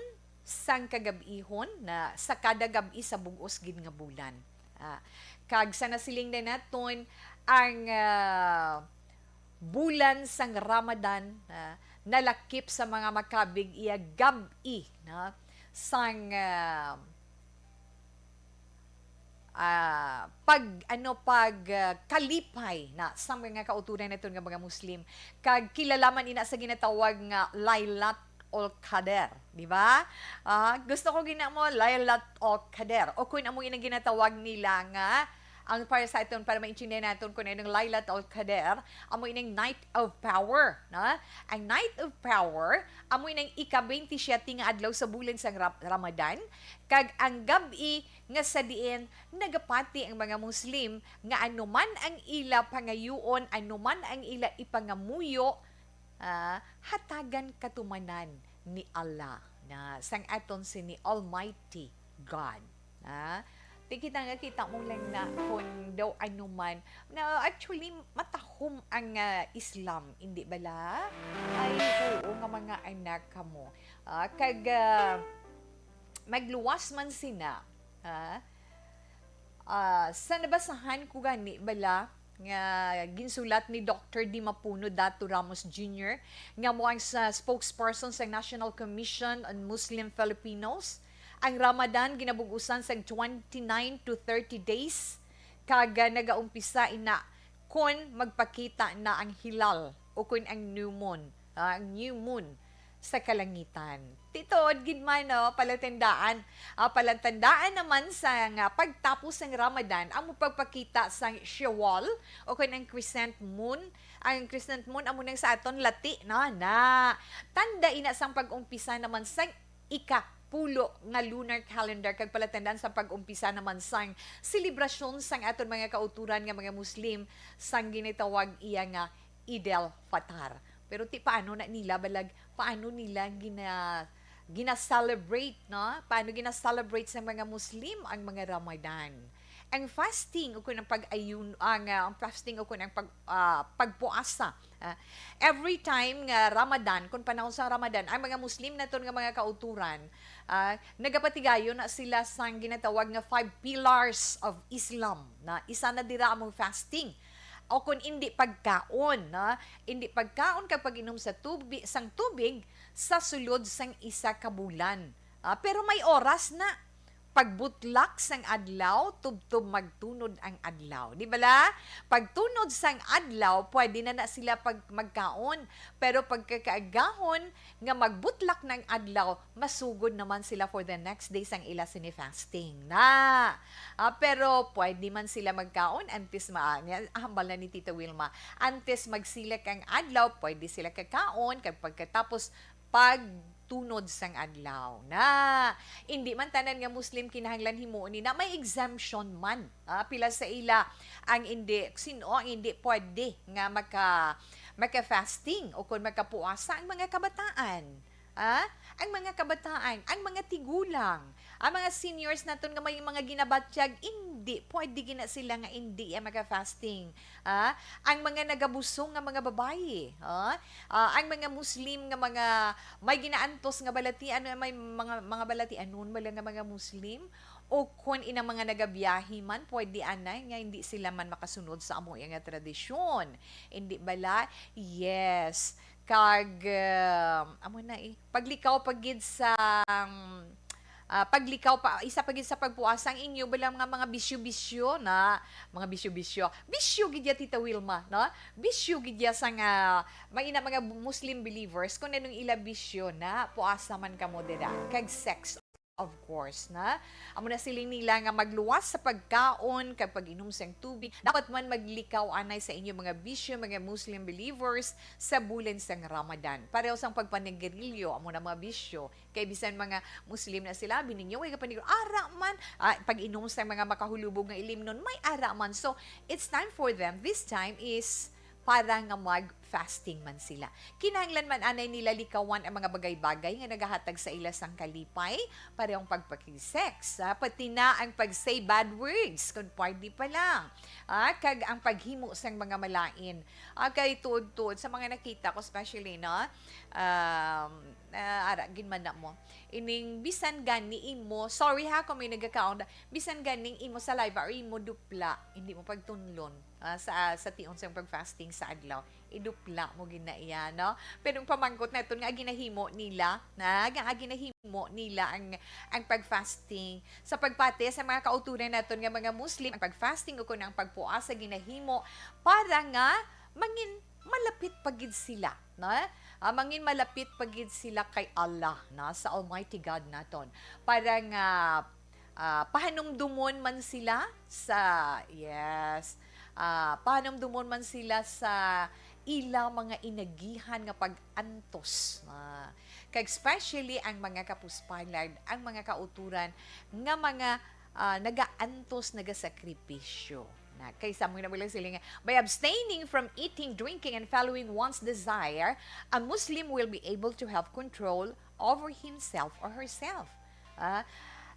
sang kagab-ihon, na sa kada gab-i sa bug-os gid nga bulan. Ah, kag sa nasiling na naton ang, ah, bulan sang Ramadan, ah, nalakip sa mga makabig iya gab-i, na, sang, ah, ah, pag, ano, pag, ah, kalipay na sa mga kauturan naton nga mga Muslim. Kag kilala man ina sa ginatawag nga Lailat-, Qadr, di ba? Ah, gusto ko gina mo, Laylat al Qadr. O kung amo inang ginatawag nila nga, ang para sa aton, para maintindihan naton kung anong Laylat al Qadr, amo inang Night of Power, na? Ang Night of Power, amo inang ika-twenty-seven nga adlaw sa bulan sang Ra-, Ramadan, kag ang gab-i nga sa diin nagapati ang mga Muslim nga anuman ang ila pangayuon, anuman ang ila ipangamuyo, ah, hatagan katumanan ni Allah, na sang aton sini Almighty God. Ah, ti kita nga kita mo lang na kung daw ano man. Na actually, matahom ang, ah, Islam, hindi bala? Ay, oo nga mga anak kamo. Ah, kag, ah, magluwas man sina, ah, ah, sa nabasahan ko gani bala nga ginsulat ni Doctor Dimapuno Dato Ramos Junior, nga mo ang sa spokesperson sa National Commission on Muslim Filipinos. Ang Ramadan ginabug-usan sang twenty-nine to thirty days, kag, ah, nagaumpisa ina kon magpakita na ang hilal o kon ang new moon, ah, ang new moon sa kalangitan. Tituod gid man, no, palatandaan, ah, palatandaan naman sa nga pagtapos sang Ramadan ang pagpakita sang Shawwal o kon ang crescent moon. Ang crescent moon amo nang sa aton lati, no, na tanda ina sang pag-umpisa naman sang ika-pulo nga lunar calendar, kag palatandaan sa pag-umpisa naman sang selebrasyon sang aton mga kauturan nga mga Muslim sang ginatawag iya nga Eid al-Fitr. Pero ti paano na nila balag, paano nila gina-, gina-celebrate, no? Paano gina-celebrate sa mga Muslim ang mga Ramadan? Ang fasting o kung ang pag-ayun, ang, ah, ang fasting o kung ang pag-, ah, pagpuasa. Ah, every time nga Ramadan, kung panahon sa Ramadan, ang mga Muslim naton nga mga kauturan, ah, nagapatigayon na sila sang ginatawag nga five pillars of Islam, na isa na dira among fasting. O kung hindi pagkaon, na hindi pagkaon kag pag-inom sa tubi-, sang tubig sa sulod sang isa ka bulan. Ah, pero may oras na. Pagbutlak sang adlaw, tubtob magtunod ang adlaw. Di bala? Pagtunod sang adlaw, pwede na na sila pag-, magkaon. Pero pagkakaagahon nga magbutlak ng adlaw, masugod naman sila for the next day sang ila sini fasting na. Ah, pero pwede man sila magkaon antes ma-, niya, hambal na ni Tita Wilma, antes magsilak ang adlaw, pwede sila kakaon, kag pagkatapos pagtunod sang adlaw na. Indi man tanan nga Muslim kinahanglan himuon ni na, may exemption man. Ah, pila sa ila ang indi, sino ang indi pwede nga maka-, maka-fasting o kon makapuasa? Ang mga kabataan. Ah, ang mga kabataan, ang mga tigulang, ang mga seniors naton nga may mga ginabatyag, indi pwede gina sila nga indi ya maka-fasting. Ah, ang mga nagabusong nga mga babayi, ah, ah, ang mga Muslim nga mga may ginaantos nga balatian, may mga, mga balatianon bala nga mga Muslim, o kon inang mga nagabiyahe man, pwede anay nga hindi sila man makasunod sa amo nga tradisyon. Hindi bala? Yes. Kag, um, amo na eh. Paglikaw pa gid sa, um, ah, paglikaw pa, isa pa gid sa pagpuasa ang inyo bala nga mga bisyo-bisyo na, mga bisyo-bisyo. Bisyo gid ya, Tita Wilma, no? Bisyo gid ya sa nga, may ina mga Muslim believers, kung anong ila bisyo na, puasa man kamo dira. Kag sex, of course, na. Amo na siling nila nga magluwas sa pagkaon kag pag-inom sang tubig. Dapat man maglikaw anay sa inyo mga bisyo, mga Muslim believers, sa bulan sang Ramadan. Pareho sang pagpanigarilyo, amo na mga bisyo. Kay bisan mga Muslim na sila, bininyo, way ka panigarilyo, ara man, ah, pag-inom sa mga makahulubog nga ilimnon, may ara man. So, it's time for them. This time is para nga mag-fasting man sila. Kinahanglan man anay nila likawan ang mga bagay-bagay nga nagahatag sa ila sang kalipay, parehong pagpakig-sex, ah, pati na ang pag-say bad words, kung pwede pa lang. Ah, kag ang paghimo sang mga malain. Ah, kay tuod-tuod sa mga nakita ko, especially, no? Um, ah, ara, ginmana mo. Ining bisan gani imo, sorry ha kung may nagakaon, bisan ganing imo saliva or imo dupla, hindi mo pagtunlon, ah, sa, sa tion sa pag-fasting sa adlaw. Idupla mo gina iya, no? Pero ang pamangkot naton nga ginahimo nila, na, nga ginahimo nila ang, ang pag-fasting. Sa pagpati sa mga kauturan naton nga mga Muslim, ang pag-fasting o kung ang pagpuasa ginahimo para nga mangin malapit pa gid sila, no? Ah, mangin malapit pa gid sila kay Allah, na, sa Almighty God naton, para nga, ah, pahanumdomon man sila sa, yes, ah, pahanumdomon man sila sa ila mga inagihan nga pag-antos, ah, kag especially ang mga kapuspalad, ang mga kauturan nga mga, ah, nagaantos, nagasakripisyo. Na, kay sa mga nabulag sila nga, "By abstaining from eating, drinking, and following one's desire, a Muslim will be able to have control over himself or herself." Ah,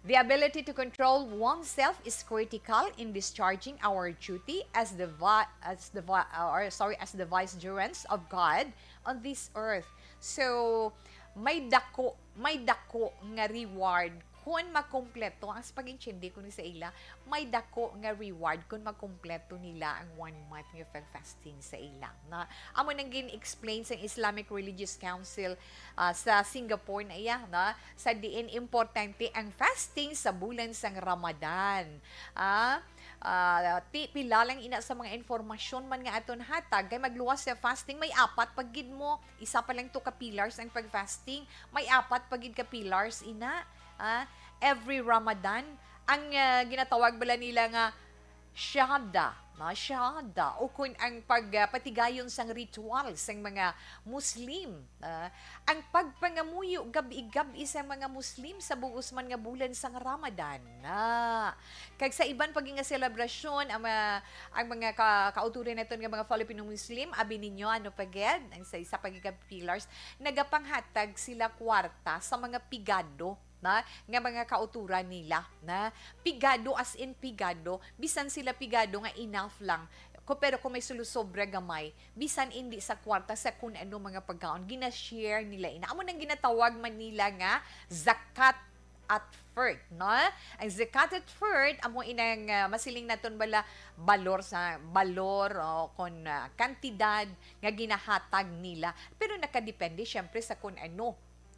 the ability to control oneself is critical in discharging our duty as the vi-, as the vi-, or, sorry, as the vicegerents of God on this earth. So, may dako, may dako nga reward kung makumpleto ang, sa pag-intindi ko ni sa ila, may dako nga reward kung makumpleto nila ang one month nga pag-fasting sa ila. Na, amo nang gin-explain sa Islamic Religious Council, ah, sa Singapore na iya, na, sa diin importante ang fasting sa bulan sang Ramadan. Ah, ah, ti-, pila lang ina sa mga informasyon man nga aton hatag, kay magluwas sa fasting, may apat pa gid mo, isa pa lang to ka pillars ang pag-fasting, may apat pa gid ka pillars ina. Ah, every Ramadan, ang, ah, ginatawag bala nila nga shahada, na, shahada, o kun ang pag, ah, patigayon sang ritual sang mga Muslim, ah, ang pagpangamuyo gab-i-gab-i sang mga Muslim sa bug-os man nga bulan sang Ramadan, na. Kag sa iban pa gid nga selebrasyon, ang mga, ang mga ka-, kauturan naton nga mga Filipino Muslim, abi ninyo, ano pa gid, ang sa isa pa gid ka pillars, nagapanghatag sila kwarta sa mga pigado, na, nga mga kauturan nila, na. Pigado, as in pigado, bisan sila pigado nga enough lang, ko, pero kung may sulusobra gamay, bisan indi sa kwarta, sa kun ano mga pagkaon, gina-share nila ina. Amo nang ginatawag man nila nga zakat at fert, no? Ang zakat at fert, amo inang, ah, masiling naton bala, balor sa, balor, o kon, ah, kantidad nga ginahatag nila. Pero nakadepende, syempre, sa kun ano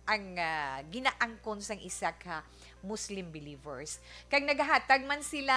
ang, ah, ginaangkon sang isa ka Muslim believers. Kag nagahatag man sila,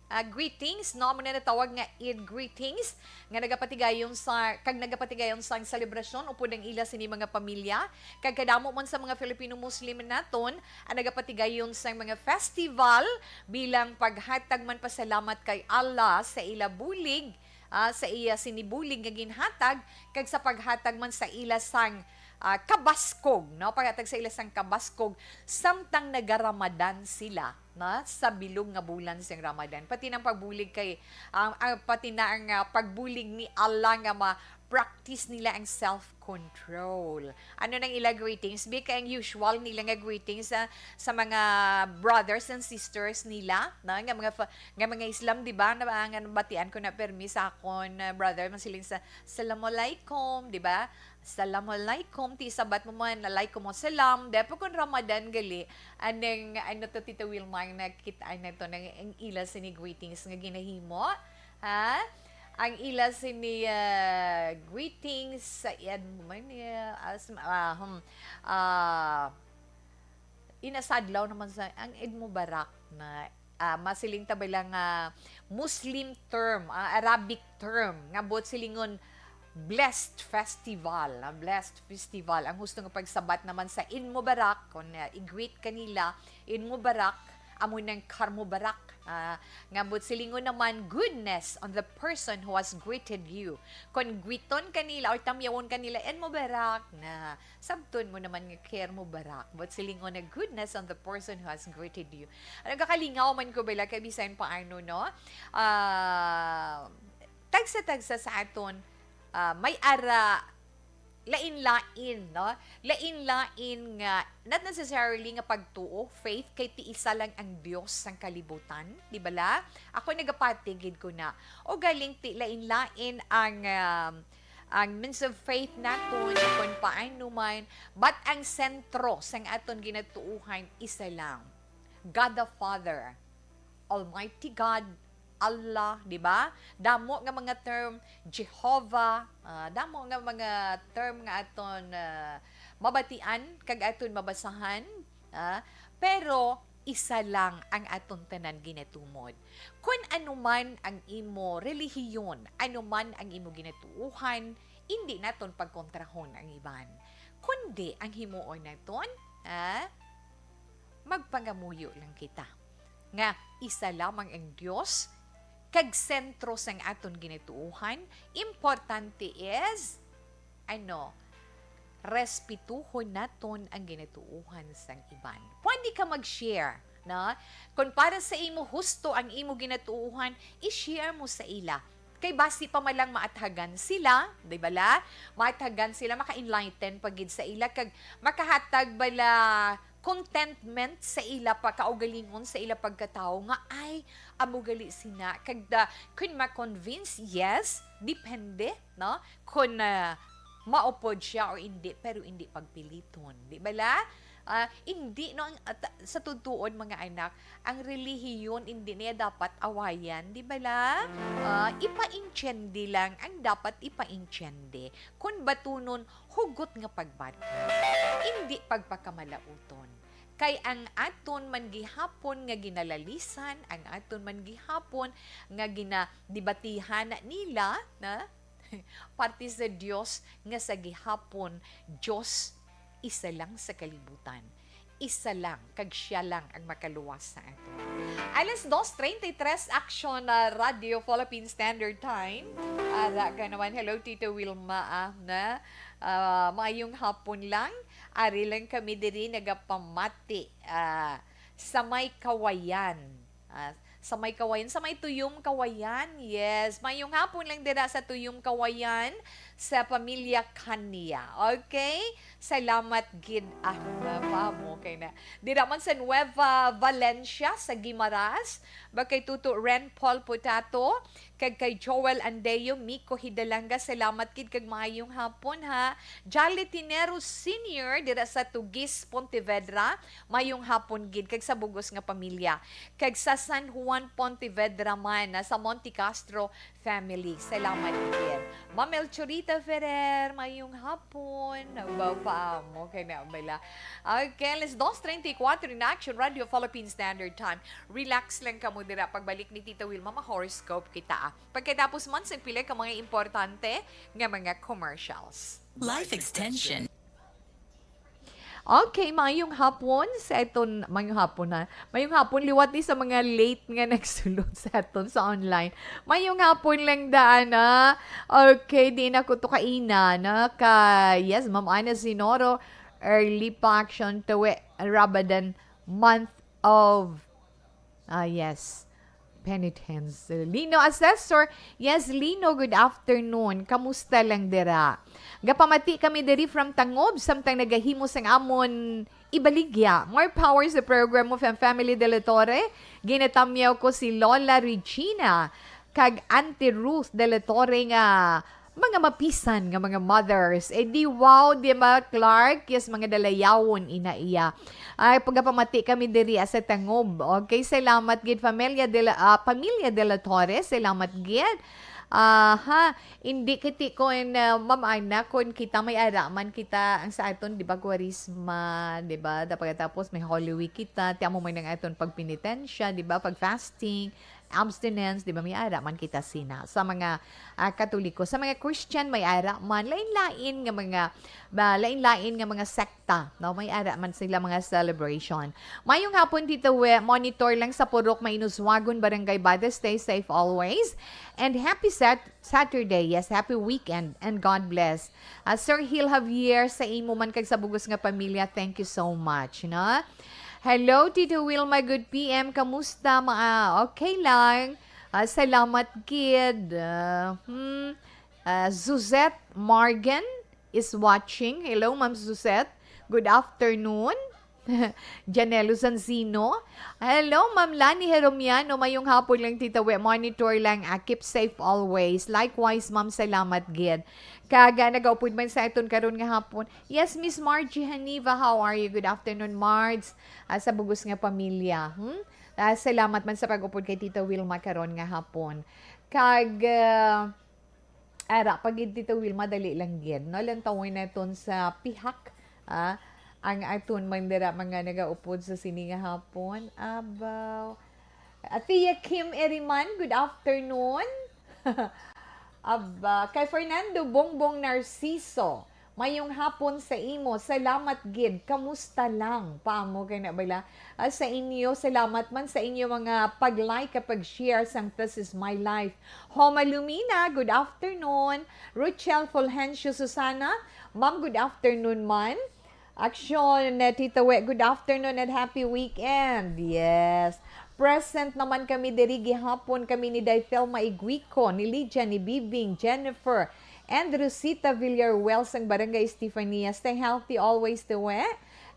ah, greetings, no? Amo na natawag nga Eid greetings, nga nagapatigayon sa, kag nagapatigayon sang selebrasyon upod ang ila sini mga pamilya. Kag kadamo man sa mga Filipino Muslim naton ang nagapatigayon sang mga festival bilang paghatag man pasalamat kay Allah sa ila bulig, ah, sa iya sini bulig nga ginhatag, kag sa paghatag man sa ila sang, ah, kabaskog, no? Paghatag sa ila sang kabaskog samtang nagaramadan sila, na, sa bilog nga bulan sing Ramadan. Pati nang pagbulig kay, ang, ang, pati na ang, ah, pagbulig ni Allah nga ma-practice nila ang self-control. Ano nang ila greetings? Bi, kay ang usual nila nga greetings sa, sa mga brothers and sisters nila, na, nga mga fa-, nga mga Islam, di ba? Na, nga nabatian ko na permi sa akon, ah, brother, masiling sa, "Assalamualaikum," di ba? "Assalamualaikum," ti sabat mo man, "Alaikum assalam." Di pa kun Ramadan gali, anang, ano to, Tita Wilma, ang nakita na to, nang, ang ila sini greetings nga ginahimo, ha? Ang ila sini, ah, greetings sa iyan mo man, eh, as, ah, hmm, ah, inasadlaw naman sa, ang Eid Mubarak na, ah, masiling ta bala nga Muslim term, ah, Arabic term, nga buot silingon, blessed festival, ah, blessed festival. Ang husto nga pagsabat naman sa Eid Mubarak, kung, ah, i-greet kanila, Eid Mubarak, amo nang Khair Mubarak, ah, nga buot silingon naman, goodness on the person who has greeted you. Kung greeton kanila or tamyawon kanila, Eid Mubarak, na, sabton mo naman nga Khair Mubarak, buot silingon na, goodness on the person who has greeted you. Ano, kakalingaw man ko bala kay bisan paano, no? Ah, tagsa-tagsa sa aton, ah, may ara lain-lain, no? Lain-lain nga, not necessarily nga pagtuo, faith, kay ti isa lang ang Dios sang kalibutan, di bala? Ako nagapati gid ko na. O galing ti lain-lain ang, um, ang means of faith naton, kung paano man, but ang sentro sang aton ginatuohan isa lang, God the Father, Almighty God, Allah, di ba? Damo nga mga term, Jehovah, ah, damo nga mga term nga aton, ah, mabatian kag aton mabasahan, ah, pero isa lang ang aton tanan ginatumod. Kun ano man ang imo relihiyon, ano man ang imo ginatuohan, Indi naton pagkontrahon ang iban, kundi ang himuon naton, ah, magpangamuyo lang kita nga isa lamang ang Dios kag sentro sang aton ginatuohan. Importante is, ano, respetuhon naton ang ginatuohan sang iban. Pwede ka mag-share, no? Kung para sa imo husto ang imo ginatuohan, i-share mo sa ila. Kay basi pa man lang maathagan sila, di bala? Maathagan sila, maka-enlighten pa gid sa ila, kag makahatag bala contentment sa ila pa, kaugalingon sa ila pagkatawo nga, "Ay, amo gali sina." Kag da, kun ma-convince, yes, depende, no? Kun, ah, maupod siya o indi, pero indi pagpiliton, di bala? Ah, indi, no, ang, at, sa tutuon, mga anak, ang relihiyon indi niya dapat awayan, di bala? Ah, ipaintiende lang ang dapat ipaintiende. Kun batunon, hugot nga pagbati, indi pagpakamalauton. Kay ang aton man gihapon nga ginalalisan, ang aton man gihapon nga ginadebatihan nila, na parte sa Dios, nga sa gihapon, Dios isa lang sa kalibutan. Isa lang, kag siya lang ang makaluwas sa aton. Alas dos treinta y tres, Action, ah, Radio Philippine Standard Time. Ara ka naman. Hello, Tito Wilma, ah, na, ah, maayong hapon lang. Ari lang kami diri nagapamati, ah, sa may Kawayan. Ah, sa may Kawayan, sa may Tuyom Kawayan. Yes, mayong hapon lang dira sa Tuyom Kawayan, sa pamilya Kanya. Okay? Salamat gid. Ah, na pa mo kay na. Dira man sa Nueva Valencia, sa Guimaras, ba kay Tuto Ren Paul Potato, kag kay Joel Andeo, Miko Hidalanga, salamat gid kag maayong hapon, ha. Jolly Tinero Senior dira sa Tugis, Pontevedra, mayong hapon gid kag sa bugos nga pamilya. Kag sa San Juan, Pontevedra man, na sa Monte Castro family. Salamat gid. Ma'am Elchorita Ferrer, mayong hapon. Ba pa mo kay na bala. Okay, alas dos treinta y cuatro in Action Radio Philippine Standard Time. Relax lang kamo dira. Pagbalik ni Tita Wilma, ma-horoscope kita, ah. Pagkatapos man sang pila ka mga importante nga mga commercials. Life extension. Okay, mayong hapon sa aton, mayong hapon, ha. Mayong hapon liwat ni sa mga late nga nagsulod sa aton sa online. Mayong hapon lang daan, ha. Okay, di na ko to kaina, na ka, yes, Ma'am Ana Sinoro, early pa action to, eh, Ramadan month of Ah, yes. Penitence. Lino Assessor. Yes, Lino, good afternoon. Kamusta lang dira? Gapamati kami diri from Tangob, samtang nagahimo sang amon ibaligya. More power sa program mo, Fam Family de la Torre. Ginatamyaw ko si Lola Regina kag Auntie Ruth de la Torre nga mga mapisan nga mga mothers. Eh, di wow, di ba, Clark? Yes, mga dalayawon ina iya. Ay, pagapamati kami diri, ah, sa Tangob. Okay, salamat gid, Familia de la, ah, Pamilya de la Torres. Salamat gid. Aha, hindi kiti ko in, ah, Ma'am Ana, kun kita may ara man kita ang sa aton, di ba, Kwaresma, di ba? Da-, pagkatapos may Holy Week kita, ti amo man ang aton pagpenitensya, di ba? Pag fasting, abstinence, di ba, may ara man kita sina. Sa mga, ah, Katoliko, sa mga Christian, may ara man. Lain-lain nga mga, ba, lain-lain nga mga sekta, no? May ara man sila mga celebration. Mayong hapon, Tito We. Monitor lang sa Purok Mainuswagon, Barangay Bada. Stay safe always. And happy Sat-, Saturday. Yes, happy weekend. And God bless. Ah, Sir Hil Javier, sa imo man kag sa bugos nga pamilya, thank you so much, no? Hello, Tito Wilma. Good P M. Kamusta? Ma-, ah, okay lang. Ah, salamat gid. Ah, hmm. Ah, Suzette Morgan is watching. Hello, Ma'am Suzette. Good afternoon. Janelo Zanzino. Hello, Ma'am Lani Heromiano. Mayong hapon lang, Tita We. Monitor lang. Ah, keep safe always. Likewise, Ma'am. Salamat gid. Kag, ah, nagaupod man sa aton karon nga hapon. Yes, Miss Margie Haniva, how are you? Good afternoon, Mards. Ah, sa bugos nga pamilya. Hmm? Ah, salamat man sa pag-upod kay Tita Wilma karon nga hapon. Kag, ah, ara, pag Tita Wilma, dali lang gid, no? Lantawon naton sa pihak, ah, ang aton man dira mga nagaupod sa sini nga hapon. Abaw. Atia Kim Eriman, good afternoon. Aba, kay Fernando Bongbong Narciso, mayong hapon sa imo. Salamat gid. Kamusta lang? Paamo kay na bala? Ah, sa inyo, salamat man sa inyo mga pag-like at pag-share sang This Is My Life. Homa Lumina, good afternoon. Ruchel Fulgencio Susana, ma'am, good afternoon man. Action, eh, Tita We, good afternoon and happy weekend. Yes. Present naman kami diri gihapon, kami ni Day Thelma Iguico, ni Lydia, ni Bibing, Jennifer, and Rosita Villarreal sang Barangay Estefania. Stay healthy always, Tita We.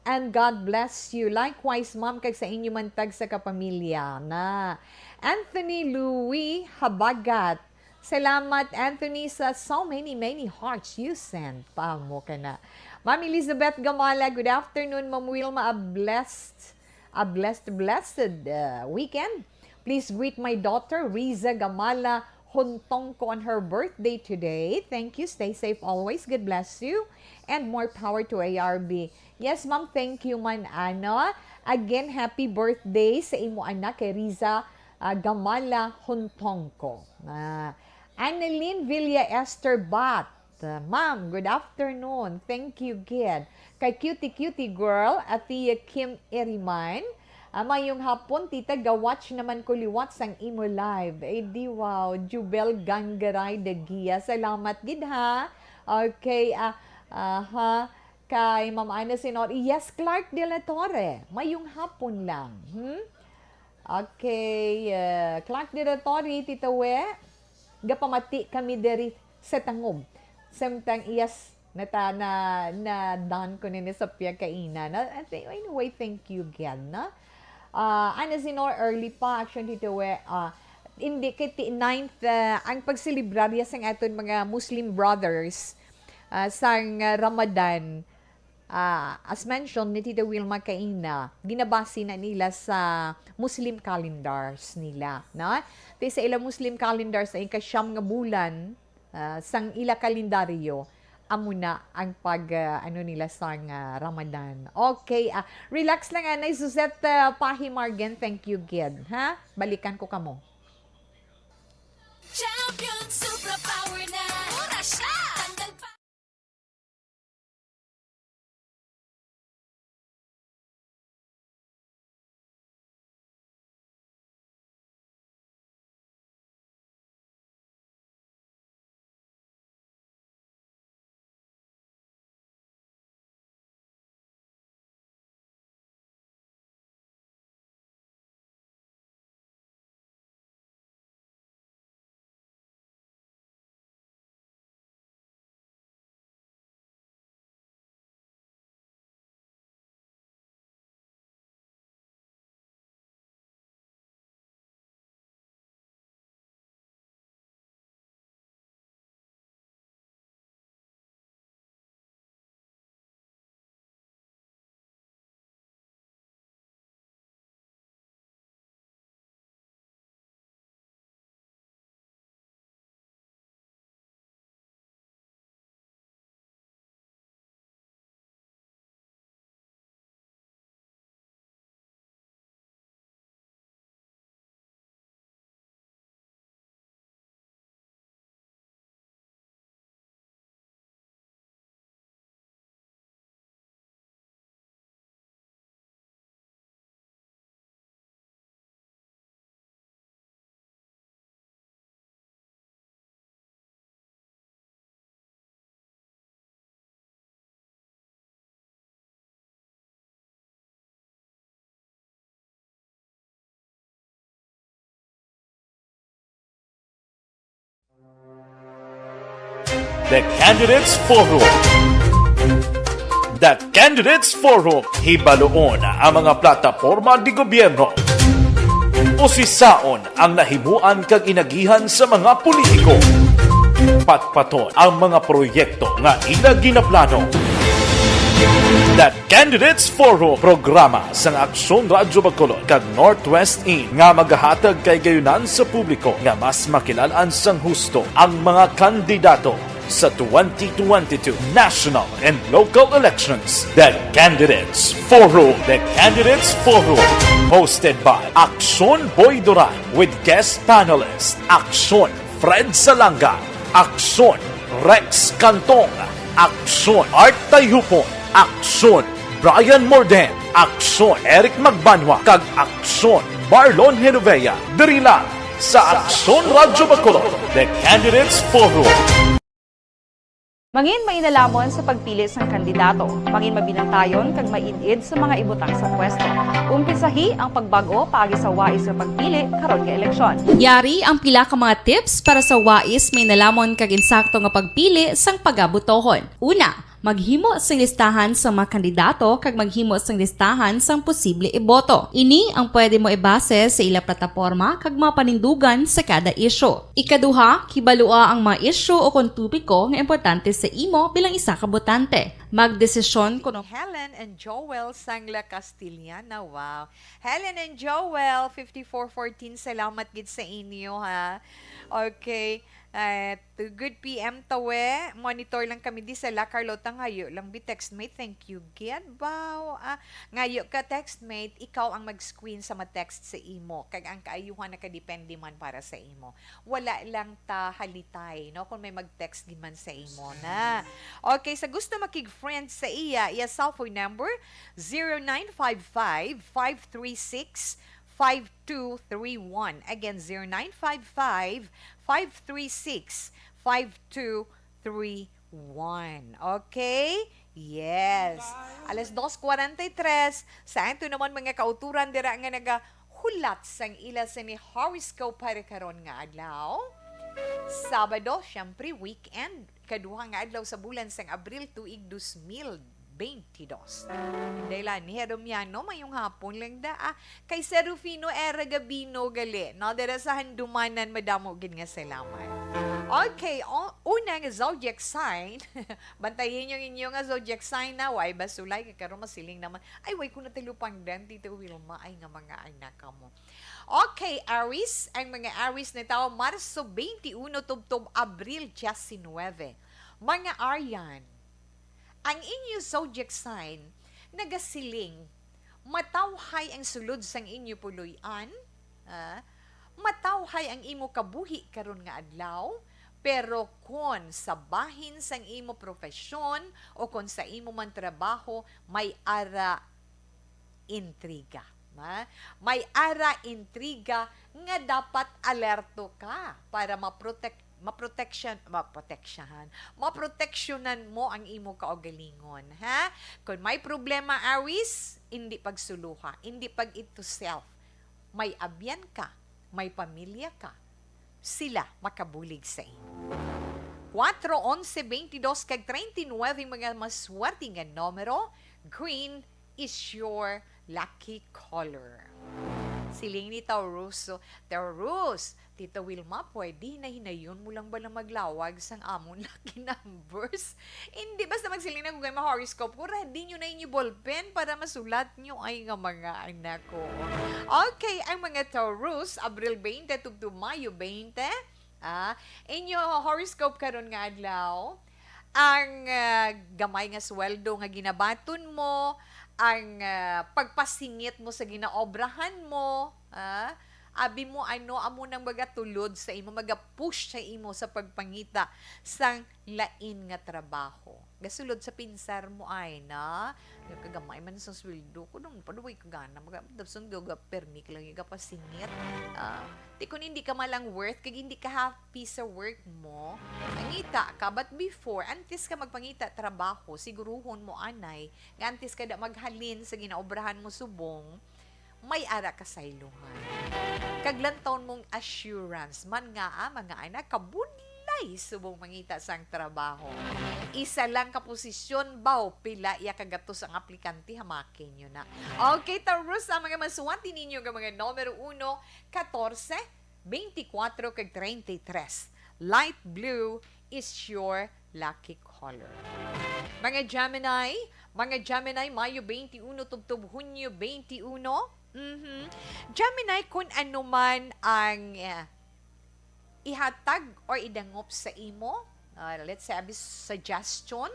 And God bless you. Likewise, ma'am, kag sa inyo man tag sa kapamilya na. Anthony Louis Habagat, salamat, Anthony, sa so many, many hearts you sent. Paamo ka na. Ma'am Elizabeth Gamala, good afternoon, Ma'am Wilma. A blessed, a blessed, blessed uh, weekend. Please greet my daughter, Riza Gamala Hontongco, on her birthday today. Thank you. Stay safe always. God bless you. And more power to A R B. Yes, ma'am. Thank you man, ano. Again, happy birthday sa imo anak kay Riza ah, Gamala Hontongco. Ah, Annalyn Villa Esther Bat. Ah, ma'am, good afternoon. Thank you gid. Kay Cutie Cutie Girl, Atia Kim Iriman. Ah, mayong hapon, tita, ga-watch naman ko liwat sang imo live. Eh, di wow, Jubel Ganggaray Dagia. Salamat gid, ha. Okay, ah, aha. Kay Ma'am Ana Sinor, yes, Clark de la Torre. Mayong hapon lang. Hmm? Okay, uh, Clark de la Torre, Tita We, gapamati kami diri sa Tangub. Samtang, yes, nata, na, na done ko nini sa piyagkainan. Na, I think, anyway, thank you again, no? Ah, Ana Sinor, early pa, action, Tita We, ah, hindi, kay ti-, ninth, ah, ang pagselebrar ya sang aton mga Muslim brothers, ah, sang, ah, Ramadan, ah, as mentioned ni Tita Wilma kaina, ginabasi na nila sa Muslim calendars nila, no? Ti sa ila Muslim calendars, ang ikasyam nga bulan, ah, sang ila kalendaryo, amo na ang pag, ah, ano nila sang, ah, Ramadan. Okay, ah, relax lang, Anay Suzette, ah, Pahi Margen, thank you gid, ha? Balikan ko kamo. Champion Superpower na. Mura siya. Tanggal pa. The Candidates Forum. The Candidates Forum. Hibaluon ang mga plataporma de gobyerno. Usisaon ang nahimuan kag inagihan sa mga politiko. Patpaton ang mga proyekto nga ila ginaplano. The Candidates Forum, programa sang Aksyon Radyo Bacolod kag Northwest Inn, nga magahatag kay gayunan sa publiko nga mas makilal-an sang husto ang mga kandidato sa twenty twenty-two national and local elections. The Candidates Forum. The Candidates Forum, hosted by Aksyon Boy Duran with guest panelist Aksyon Fred Salanga. Aksyon, Rex Cantong. Aksyon, Art Tayhupon. Aksyon, Brian Morden. Aksyon, Eric Magbanwa. Kag Aksyon, Marlon Genovea. Diri lang sa Aksyon Radyo Bacolod, The Candidates Forum. Mangin mainalomon sa pagpili sang kandidato. Mangin mabinantayon kag maid-id sa mga ibutang sa pwesto. Umpisahi ang pagbag-o paagi sa wais nga pagpili karon nga eleksyon. Yari ang pila ka mga tips para sa wais mainalomon kag insakto nga pagpili sang pagabotohon. Una, maghimo sing listahan sang mga kandidato kag maghimo sing listahan sang posible iboto. Ini ang pwede mo ibase sa ila plataporma kag mga panindugan sa kada isyu. Ikaduha, kibalua ang mga isyu o kon topiko nga importante sa imo bilang isa ka botante. Magdesisyon kon Helen and Joel Sangla Castillana. Wow. Helen and Joel, fifty-four fourteen, salamat gid sa inyo, ha. Okay. Eh, to good P M Tawe, monitor lang kami di sa La Carlota. Ngayo lang bi textmate, thank you gid. Baw, ah, ngayo ka textmate, ikaw ang mag-screen sa ma-text sa imo. Kag ang kaayuhan nakadepende man para sa imo. Wala lang ta halitay, no? Kung may mag-text gid man sa imo na. Okay, sa gusto makig-friend sa iya, iya cellphone number, zero nine five five, five three six, five two three one. Again, zero nine five five, five three six, five two three one. Okay? Yes. Alas dos cuarenta y tres, sa ato naman mga kauturan dira nga nagahulat sang ila sini horoscope para karon nga adlaw. Sabado, syempre, weekend. Kaduha nga adlaw sa bulan sang Abril, tuig dos mil beintidos. Dela ni Hermiano, mayong hapon lang da. Ah, kay Serufino Era Gabino gali, no? Dira sa Handumanan, madamo gid nga salamat. Okay, o, una nga zodiac sign. Bantayin yung inyo nga zodiac sign na, way basulay, kay karon masiling naman, ay, way ko natalupangdan, Tita Wilma, ay nga mga anak kamo. Okay, Aries, ang mga Aries na tao, Marso twenty-one tubtob Abril diecinuebe. Mga Arian, ang inyo zodiac sign nagasiling, matawhay ang sulod sang inyo puloy-an, ah, matawhay ang imo kabuhi karon nga adlaw, pero kon sa bahin sang imo profesyon o kon sa imo man trabaho, may ara intriga. Ma? May ara intriga nga dapat alerto ka para maprotek maproteksyon, maproteksyahan, maproteksyonan mo ang imo kaugalingon, ha? Kung may problema, Aries, hindi pagsuluha, hindi pag it to self. May abyan ka, may pamilya ka, sila makabulig sa imo. Kuwatro, onse, bentidós, kag treinta y nuebe ang mga maswerte nga numero. Green is your lucky color. Siling ni Taurus, so, Taurus, Tita Wilma, pwede hinay-hinayon mo lang bala maglawag sang amon lucky numbers? Hindi, basta magsiling na ko kay ma-horoscope ko, ready nyo na inyo ballpen para masulat nyo ay nga mga anak ko. Okay, ang mga Taurus, Abril twenty tubtob Mayo twenty, ah, inyo horoscope karon nga adlaw, ang, ah, gamay nga sweldo nga ginabaton mo, ang, ah, pagpasingit mo sa ginaobrahan mo, ah, abi mo, ano, amo nang magatulod sa imo, magapush sa imo sa pagpangita sang lain nga trabaho. Gasulod sa pinsar mo ay na, nga kagamay man sang sweldo ko, nung paduway ka gana, maga-, dapson ga-, ga-, permi ka lang yung gapasingit. Ah, di kun hindi ka malang worth, kag hindi ka happy sa work mo, mangita ka. But before, antes ka magpangita trabaho, siguruhon mo anay, nga antes ka da maghalin sa ginaobrahan mo subong, may ara kasaylohan. Kag lantawon mong assurance man nga, ah, mga anak, kabudlay subong mangita sang trabaho. Isa lang ka posisyon, baw, pila iya kagatos ang aplikante, hamakin nyo na. Okay, Taurus, ang mga maswerte ninyo nga mga numero uno, katorse, bentikuwatro, kag treinta y tres. Light blue is your lucky color. Mga Gemini, mga Gemini, Mayo twenty-one tubtob Hunyo twenty-one. Mhm. Gemini, kung ano man ang, eh, ihatag or idangop sa imo, ah, let's say, abi, suggestion,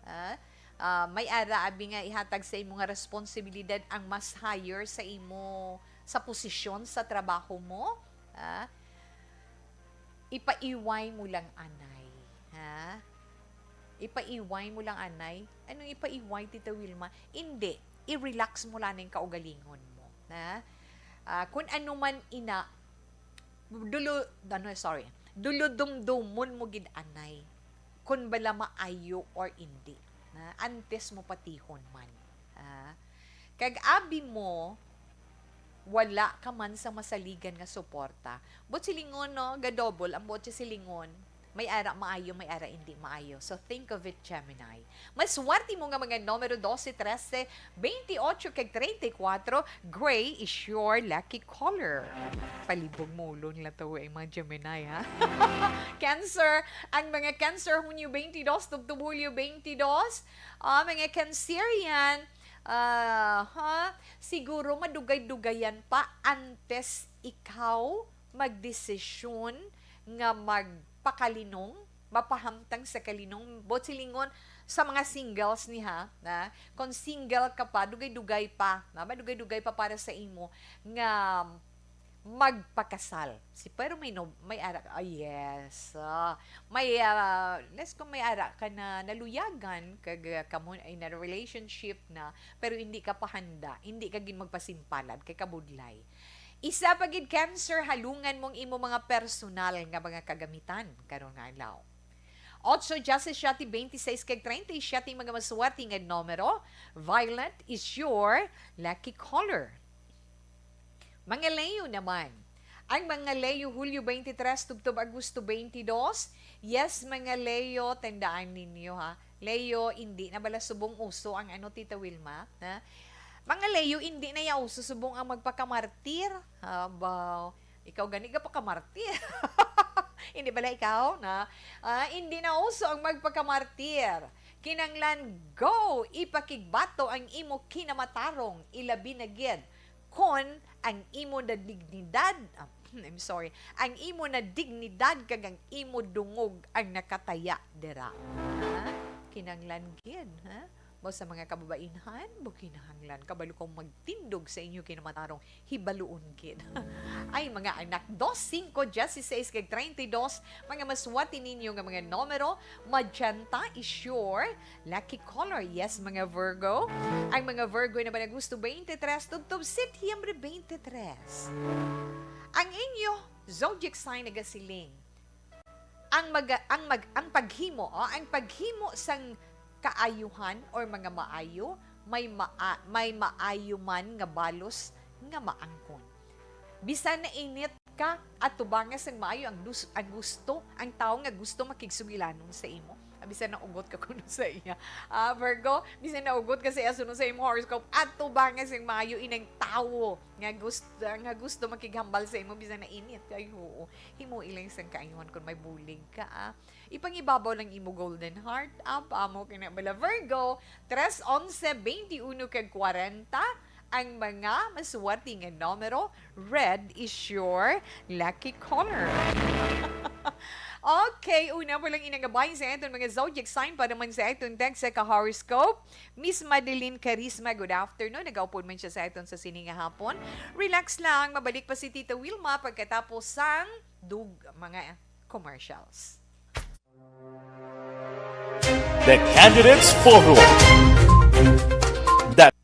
ah, ah, may ara abi nga ihatag sa imo nga responsibilidad ang mas higher sa imo, sa posisyon sa trabaho mo, ah, ipaiway mo lang anay. Ha? Ipaiway mo lang anay? Anong ipaiway, Tita Wilma? Hindi. I-relax mo lang ang kaugalingon mo. Ha? Ah, kung ano man ina, dulo, ano, sorry, duludumdumon mo gid anay kung bala maayo or hindi. Na, antes mo patihon man. Ah, kag abi mo, wala ka man sa masaligan nga suporta. Buot silingon, no? Ga-double ang buot silingon. May ara maayo, may ara hindi maayo. So, think of it, Gemini. Mas swerte mo nga mga numero dose, trese, twenty-eight, kag treinta y cuatro, gray is your lucky color. Palibog mulon la to, eh, mga Gemini, ha? Cancer, ang mga Cancer, Hunyo twenty-dos, tubtob Hulyo twenty-dos, ah, mga Cancerian, ah, ha? Siguro madugay-dugayan pa antes ikaw magdesisyon nga magpakalinong, mapahamtang sa kalinong. Buot silingon sa mga singles ni ha, na kung single ka pa, dugay-dugay pa, na madugay-dugay pa para sa imo nga magpakasal. Si, pero may no, may ara, ah, yes. Ah, may, ah, let's kung may ara ka na naluyagan, kag, ah, kamo in a relationship na, pero hindi ka pa handa, hindi ka gid magpasimpalad, kay kabudlay. Isa pa gid, Cancer, halungan mong imo mga personal nga mga kagamitan karon nga adlaw. Otso, diyasisiete, twenty-seis, kag treinta y siete mga maswerte nga numero. Violet is your lucky color. Mga Leo naman. Ang mga Leo, Hulyo twenty-tres tubtob Agosto twenty-dos. Yes, mga Leo, tandaan ninyo ha. Leo, hindi na bala subong uso ang ano, Tita Wilma? Ha? Mga Leo, hindi na ya uso subong ang magpakamartir. Abaw, ikaw gani ka pakamartir. Hindi bala ikaw na? Ah, hindi na uso ang magpakamartir. Kinanglan, go! Ipakigbato ang imo kinamatarong, ilabi na gid kon ang imo na dignidad, ah, I'm sorry, ang imo na dignidad kag ang imo dungog ang nakataya dira. Ha? Kinanglan gid, ha? Mo sa mga kababainhan, mo kinahanglan kabalo kong magtindog sa inyo kinamatarong, hibaluon gid. Ay, mga anak, dos, singko, diyasisiseis, kag treinta y dos, mga maswerte ninyo nga mga numero, magenta is your lucky color. Yes, mga Virgo. Ang mga Virgo na ba Agosto twenty-tres, tubtob Setyembre twenty-tres. Ang inyo zodiac sign nagasiling, ang maga-, ang mag-, ang paghimo, oh, ang paghimo sang kaayuhan or mga maayo, may maa-, may maayo man nga balos nga maangkon. Bisan na init ka, atubanga sang maayo ang dus-, ang gusto, ang tawo nga gusto makigsugilanon sa imo. Ah, bisan na ugot ka kuno sa iya. Ah, Virgo, bisan na ugot ka sa iya, sunod sa imo horoscope, atubanga sang maayo inang tawo nga gust-, nga gusto makighambal sa imo, bisan na init. Ay, oo. Himo ilang sang kaayuhan kung may bulig ka, ah. Ipangibabaw lang imo golden heart, ah, paamo kina bala Virgo, tres, onse, twenty-one, kag kwarenta, ang mga maswerte nga numero, red is your lucky color. Okay, una pa lang inang bahin sa aton mga zodiac sign para man sa aton text sa ka-horoscope. Miss Madeline Carisma, good afternoon. Nagaupod man siya sa aton sa sini nga hapon. Relax lang, mabalik pa si Tita Wilma pagkatapos sang dug-, mga commercials. The Candidates Forum. That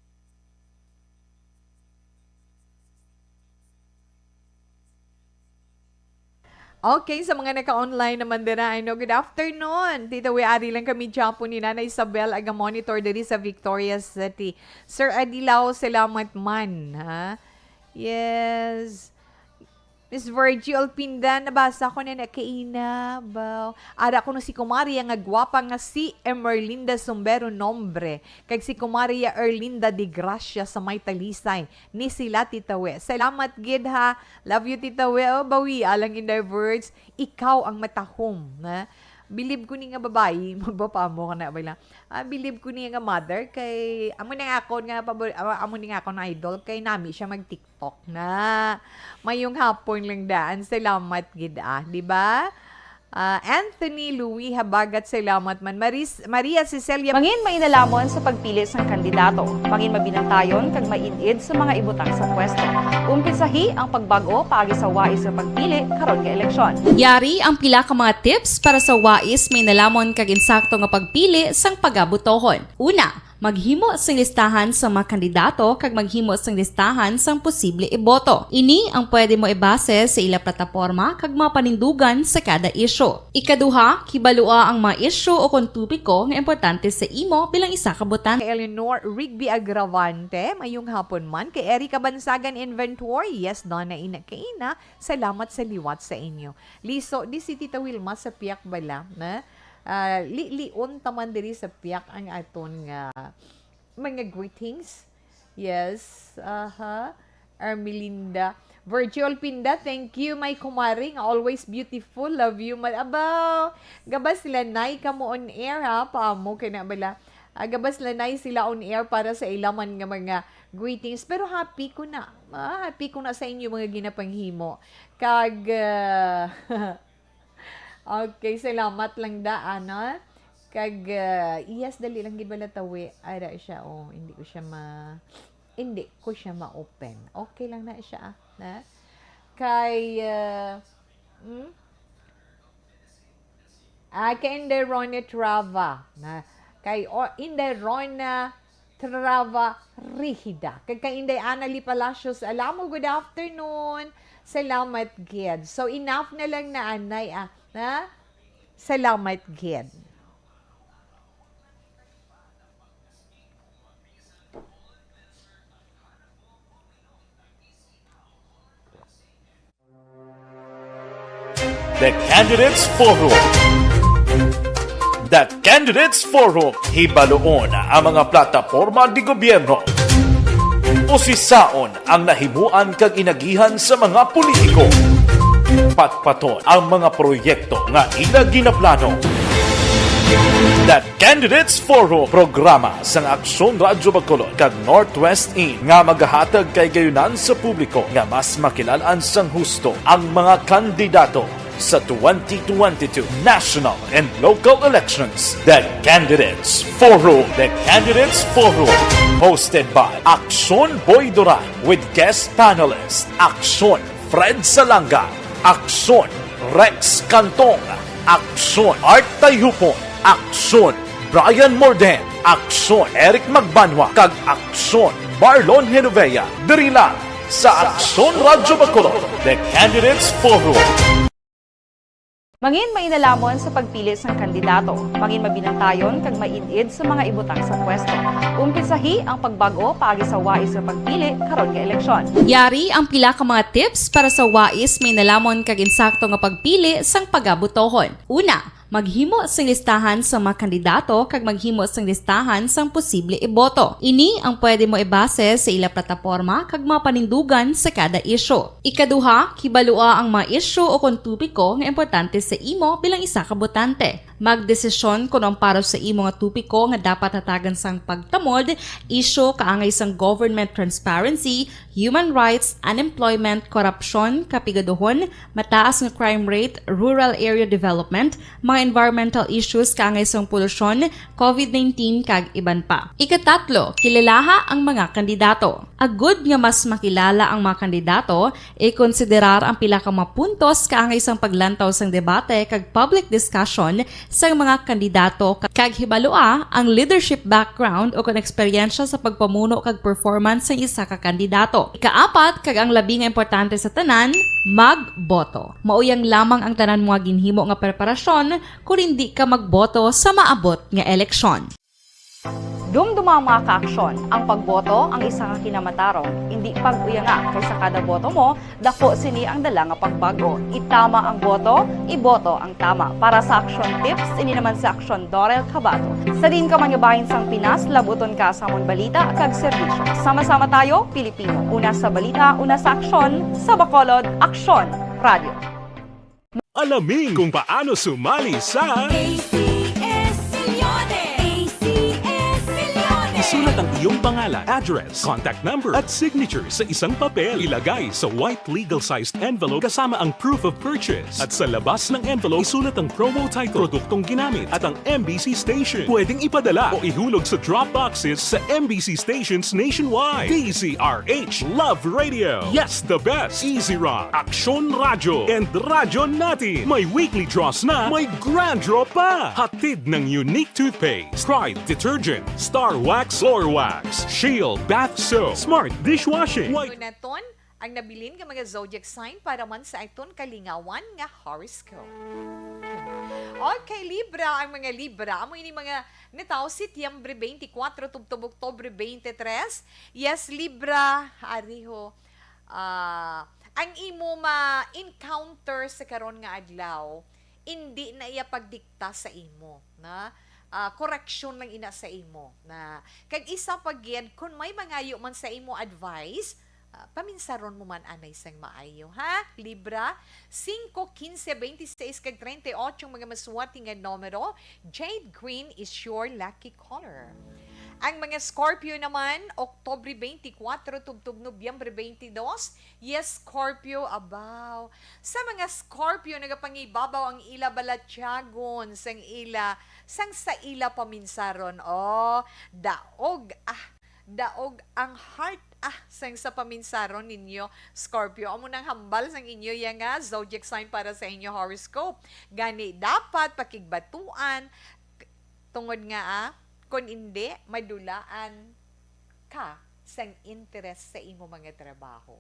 Okay, sa mga naka-online naman dira, ano, good afternoon. Tita Wi, ari lang kami dyan po ni Nanay Isabel, aga-monitor diri sa Victorias City. Sir Adilao, salamat man, ha? Yes. Miss Virgie Olpinda, nabasa ko na na kaina. Baw. Ara ko no si Kumari nga gwapa nga si Emerlinda Sumbero nombre. Kag si Kumari Erlinda de Gracia sa may Talisay. Ni sila, Tita We. Salamat gid, ha. Love you, Tita We. Oh, bawi, alang in their words, ikaw ang matahom, na. Bilib ko ni nga babayi, magpapamo ka na ba lang? Ah, bilib ko ni nga mother, kay amo ni nga ako nga pabor-, ah, amo ni nga ako na idol, kay nami siya mag-TikTok na. Mayong hapon lang daan. Salamat gid, ah, di ba? Ah, Anthony Louis Habagat, salamat man. Maris, Maria Cecilia. Mangin mainalamon sa pagpili sang kandidato. Mangin mabinantayon kag maid-id sa mga ibutang sa pwesto. Umpisahi ang pagbag-o paagi sa wais nga pagpili karon nga eleksyon. Yari ang pila ka mga tips para sa wais, mainalamon kag insakto nga pagpili sang pagabotohon. Una, maghimo sing listahan sa mga kandidato kag maghimo sing listahan sang posible iboto. Ini ang pwede mo ibase sa ila plataporma kag mga panindugan sa kada isyu. Ikaduha, kibalua ang mga isyu o kon topiko nga importante sa imo bilang isa ka botante. Eleanor Rigby Agravante, mayong hapon man. Kay Erica Bansagan Inventory, yes, Donna Ina Kaina, salamat sa liwat sa inyo. Liso, di si Tita Wilma sa piyak bala, na? Ah, lilion taman diri sa piyak ang aton nga mga greetings. Yes, aha. Ermelinda. Virgil Pinda, thank you, my kumare, nga always beautiful. Love you, man. Abaw, gabas sila, nay, kamo on air, ha? Paamo kay na bala. Ah, gabas sila, nay, sila on air para sa ilaman nga mga greetings. Pero happy ko na. Ah, happy ko na sa inyo mga ginapanghimo. Kag, ah, okay, salamat lang da, ano? Kag, ah, yes, dali lang gid bala tawi. Ara siya, oh, hindi ko siya ma-, hindi ko siya ma-open. Okay lang na siya, ah, na? Kay, ah, hmm? Ah, kay Inday Ronnie Trava, na? Kay, oh, Inday Rona Trava Rigida. Kag kay Inday Annalie Palacios Alamo, good afternoon. Salamat gid. So, enough na lang na, anay, ah, na? Salamat gid. The Candidates Forum. The Candidates Forum. Hibaluon ang mga plataporma di gobyerno. Usisaon ang nahimuan kag inagihan sa mga politiko. Patpaton ang mga proyekto nga ila ginaplano. The Candidates Forum, programa sang Aksyon Radyo Bacolod kag Northwest In nga magahatag kay gayunan sa publiko nga mas makilal-an sang husto ang mga kandidato sa twenty twenty-two national and local elections. The Candidates Forum. The Candidates Forum, hosted by Aksyon Boy Duran with guest panelist Aksyon Fred Salanga, Aksyon Rex Cantong, Aksyon Art Tayhupon, Aksyon Brian Morden, Aksyon Eric Magbanwa, kag Aksyon Marlon Genovea. Diri lang sa Aksyon Radyo Bacolod, The Candidates Forum. Mangin mainalamon sa pagpili sang kandidato. Mangin mabinantayon kag maid-id sa mga ibutang sa pwesto. Umpisahi ang pagbag-o paagi sa wais nga pagpili karon nga eleksyon. Yari ang pila ka mga tips para sa wais, mainalamon kag insakto nga pagpili sang pagabotohon. Una, maghimo sing listahan sa mga kandidato kag maghimo sing listahan sang posible iboto. Ini ang pwede mo ibase sa ila plataporma kag mga panindugan sa kada isyu. Ikaduha, kibalua ang mga isyu o kon topiko nga importante sa imo bilang isa ka botante. Magdesisyon kon ang para sa imo nga topiko nga dapat hatagan sang pagtamod, isyu kaangay sang government transparency, human rights, unemployment, korupsyon, kapigaduhon, mataas nga crime rate, rural area development, mga environmental issues kaangay sang polusyon, covid nineteen, kag iban pa. Ikatatlo, kilalaha ang mga kandidato. Agud nga mas makilala ang mga kandidato, ikonsiderar ang pila ka mga puntos kaangay sang paglantaw sang debate kag public discussion sang mga kandidato, kag hibalua ang leadership background o kon eksperyensya sa pagpamuno kag performance sang isa ka kandidato. Ikaapat, kag ang labi nga importante sa tanan, magboto. Mao yang lamang ang tanan mo nga ginhimo nga preparasyon kon indi ka magboto sa maabot nga eleksyon. Dumduma, mga kaaksyon, ang pagboto ang isa ka kinamatarong. Indi pag-uyanga, kay sa kada boto mo, dako sini ang dala nga pagbag-o. Itama ang boto, iboto ang tama. Para sa Aksyon Tips, ini naman si Aksyon Dorel Cabato. Sa diin ka man nga bahin sang Pinas, labuton ka sa amon balita kag serbisyo. Sama-sama tayo, Pilipino. Una sa balita, una sa aksyon, sa Bacolod, Aksyon Radio. Alamin kung paano sumali sa A C S Milyones! A C S Milyones! Isulat ang Yung pangalan, address, contact number, at signature sa isang papel. Ilagay sa white legal-sized envelope kasama ang proof of purchase. At sa labas ng envelope, isulat ang promo title, produktong ginamit, at ang M B C station. Pwedeng ipadala o ihulog sa drop boxes sa M B C stations nationwide. D Z R H Love Radio. Yes, the best. Easy Rock, Aksyon Radyo, and Radyo Natin. May weekly draws na, may grand draw pa. Hatid ng Unique Toothpaste, Pride Detergent, Star Wax, Floor Wax, Shield Bath Soap, Smart Dishwashing. White Ito naton ang nabilin nga mga zodiac sign para man sa aton kalingawan nga horoscope. Okay, Libra, ang mga Libra, amo ini mga natawo Setyembre twenty-four tubtob Oktubre twenty-three. Yes, Libra, ariho, ah, ang imo ma-encounter sa karon nga adlaw, indi na iya pagdikta sa imo, na, ah, koreksyon lang ina sa imo, na, kag isa pa gid, kung may mangayo man sa imo advice, ah, paminsaron mo man anay sang maayo, ha? Libra, singko, kinse, bente seis, kag treinta y ocho ang mga maswerte nga numero. Jade green is your lucky color. Ang mga Scorpio naman, Oktubre twenty-four tubtob Nobyembre twenty-two. Yes, Scorpio, abaw. Sa mga Scorpio, nagapangibabaw ang ila balatyagon sang ila, sang sa ila paminsaron. Oh, daog, ah, daog ang heart, ah, sang sa paminsaron ninyo, Scorpio. Amo nang hambal sang inyo ya nga zodiac sign para sa inyo horoscope. Gani, dapat pakigbatuan, tungod nga, ah, kon indi, madulaan ka sang interes sa imo mga trabaho.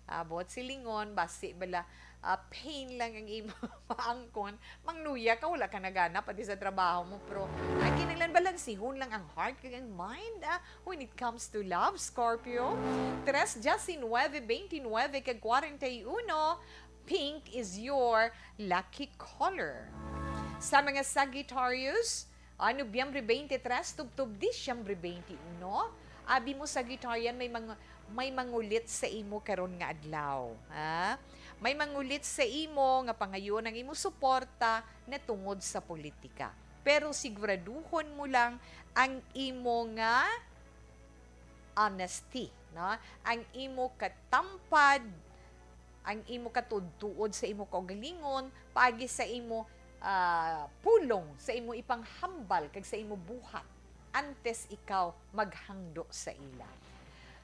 Ah, buot silingon, basi bala, ah, pain lang ang imo maangkon, mangluya ka, wala ka nagana pati sa trabaho mo, pero ang kinahanglan, balansihon lang ang heart kag ang mind, ah, when it comes to love, Scorpio. Tres, diecinueve, veintinueve, kag cuarenta y uno, pink is your lucky color. Sa mga Sagittarius, ah, Nobyembre twenty-three tubtob Disyembre twenty-uno, abi mo, Sagittarian, may mang-, may mangulit sa imo karon nga adlaw, ha? May mangulit sa imo nga pangayoon ang imo suporta natungod sa politika. Pero siguraduhon mo lang ang imo nga honesty, no? Ang imo katampad, ang imo katuod-tuod sa imo kaugalingon, paagi sa imo, ah, pulong, sa imo ipanghambal, kag sa imo buhat antes ikaw maghangdo sa ila.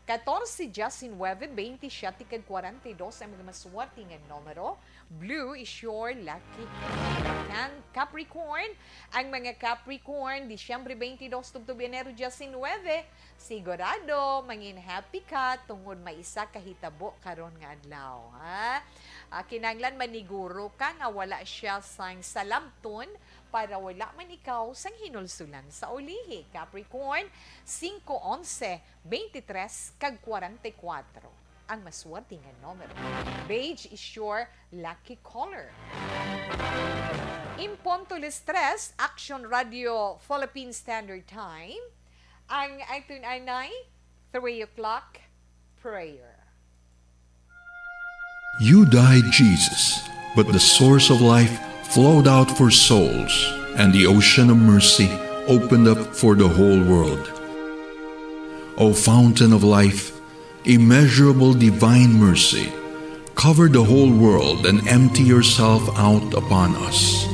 Katorse, diecinueve, veintisiete, kag cuarenta y dos ang mga maswerte nga numero. Blue is your lucky color. Can-, Capricorn, ang mga Capricorn, Disyembre twenty-two tubtob Enero diecinueve, sigurado mangin happy ka tungod may isa ka hitabo karon nga adlaw, ha? Ah, kinahanglan maniguro ka nga wala siya sang salabton para wala man ikaw sang hinulsulan sa ulihi. Capricorn, singko, onse, veintitrés, kag cuarenta y cuatro ang maswerte nga numero. Beige is your lucky color. In punto las tres, Action Radio Philippine Standard Time, ang aton anay three o'clock prayer. You died, Jesus, but the source of life flowed out for souls, and the ocean of mercy opened up for the whole world. O fountain of life, immeasurable divine mercy, cover the whole world and empty yourself out upon us.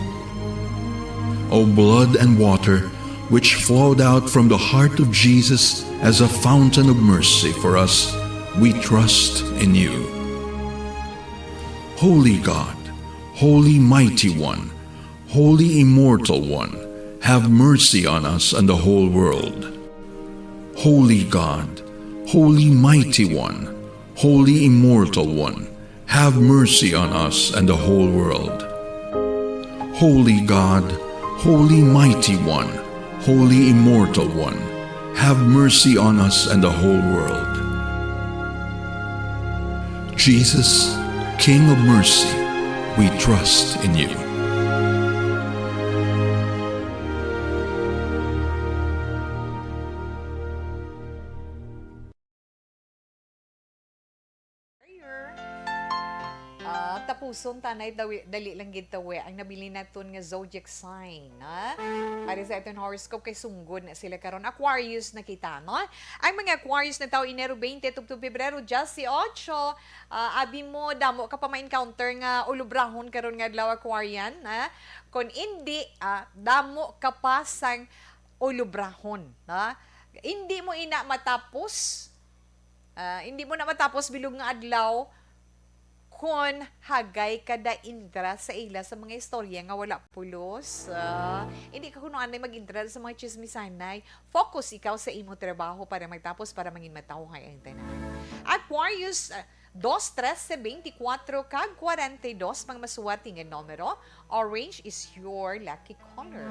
O blood and water, which flowed out from the heart of Jesus as a fountain of mercy for us, we trust in you. Holy God, Holy Mighty One, Holy Immortal One, have mercy on us and the whole world. Holy God, Holy Mighty One, Holy Immortal One, have mercy on us and the whole world. Holy God, Holy Mighty One, Holy Immortal One, have mercy on us and the whole world. Jesus, King of mercy, we trust in you. Prayer. Ah, tapos Suntanay, dawi-, dali lang gid tawi ang nabilin naton nga zodiac sign, ha? Para sa aton horoscope, kay sunggod na sila karon. Aquarius na kita, no? Ang mga Aquarius na tawo, Enero twenty tubtob Pebrero dieciocho, ah, abi mo, damo ka pa ma-encounter nga ulubrahon karon nga adlaw, Aquarian, ha? Kon indi, ah, damo ka pa sang ulubrahon, ha? Indi mo ina matapos, ah, indi mo na matapos bilog nga adlaw kon hagay ka da intra sa ila sa mga istorya nga wala pulos. Ah, hindi ka kuno anay mag-intra sa mga chismisanay. Focus ikaw sa imo trabaho para magtapos, para mangin matawhay ang tanan. Aquarius, ah, dos, trese, beintikwatro, kag kwarenta y dos, mga masuwerte nga numero. Orange is your lucky color.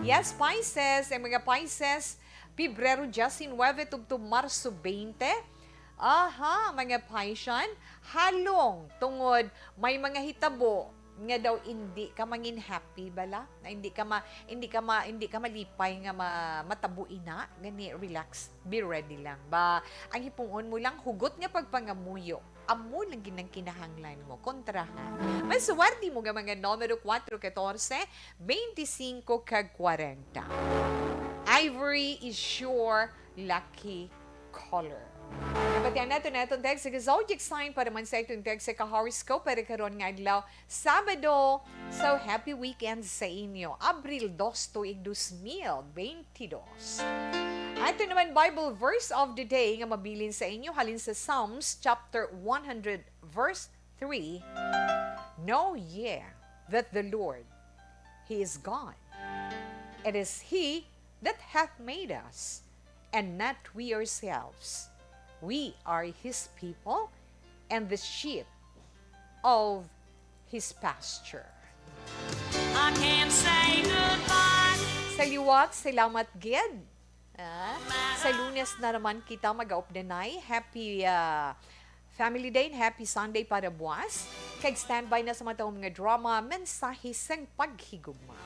Yes, Pisces. Ang mga Pisces, Pebrero diecinuebe tubtob Marso twenty. Aha, mga Piscean, halong tungod may mga hitabo nga daw hindi ka mangin happy bala, na hindi ka ma-, hindi ka ma-, hindi ka malipay nga ma-, matabo ina, gani relax, be ready lang ba. Ang hipungon mo lang, hugot nga pagpangamuyo, amo lang gid ang kinahanglan mo. Kontra, ha? Masuwerte mo nga mga numero kuwatro, katorse, beintisinko, kag kwarenta. Ivory is your lucky color. Nabatian nato na itong text sa zodiac sign para man sa itong text sa ka-horoscope para karon nga adlaw, Sabado. So, happy weekend sa inyo. Abril dos, tuig dos mil beintidos. Ato naman Bible verse of the day nga mabilin sa inyo halin sa Psalms chapter one hundred, verse three. Know ye that the Lord, He is God. It is He that hath made us, and not we ourselves. We are His people and the sheep of His pasture. I can't say goodbye. Sa liwat, salamat gid. Ah, sa Lunes na naman kita mag-aupdanay. Happy, ah, Family Day and happy Sunday para buwas. Kag standby na sa matahom nga drama, Mensahe sang Paghigugma.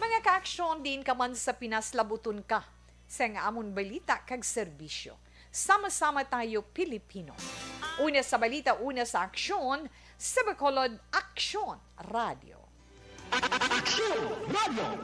Mga ka-aksyon, diin ka man sa Pinas, labuton ka sang amon balita kag serbisyo. Sama-sama tayo, Pilipino. Una sa balita, una sa aksyon, sa Bacolod Aksyon Radio. Aksyon Radio.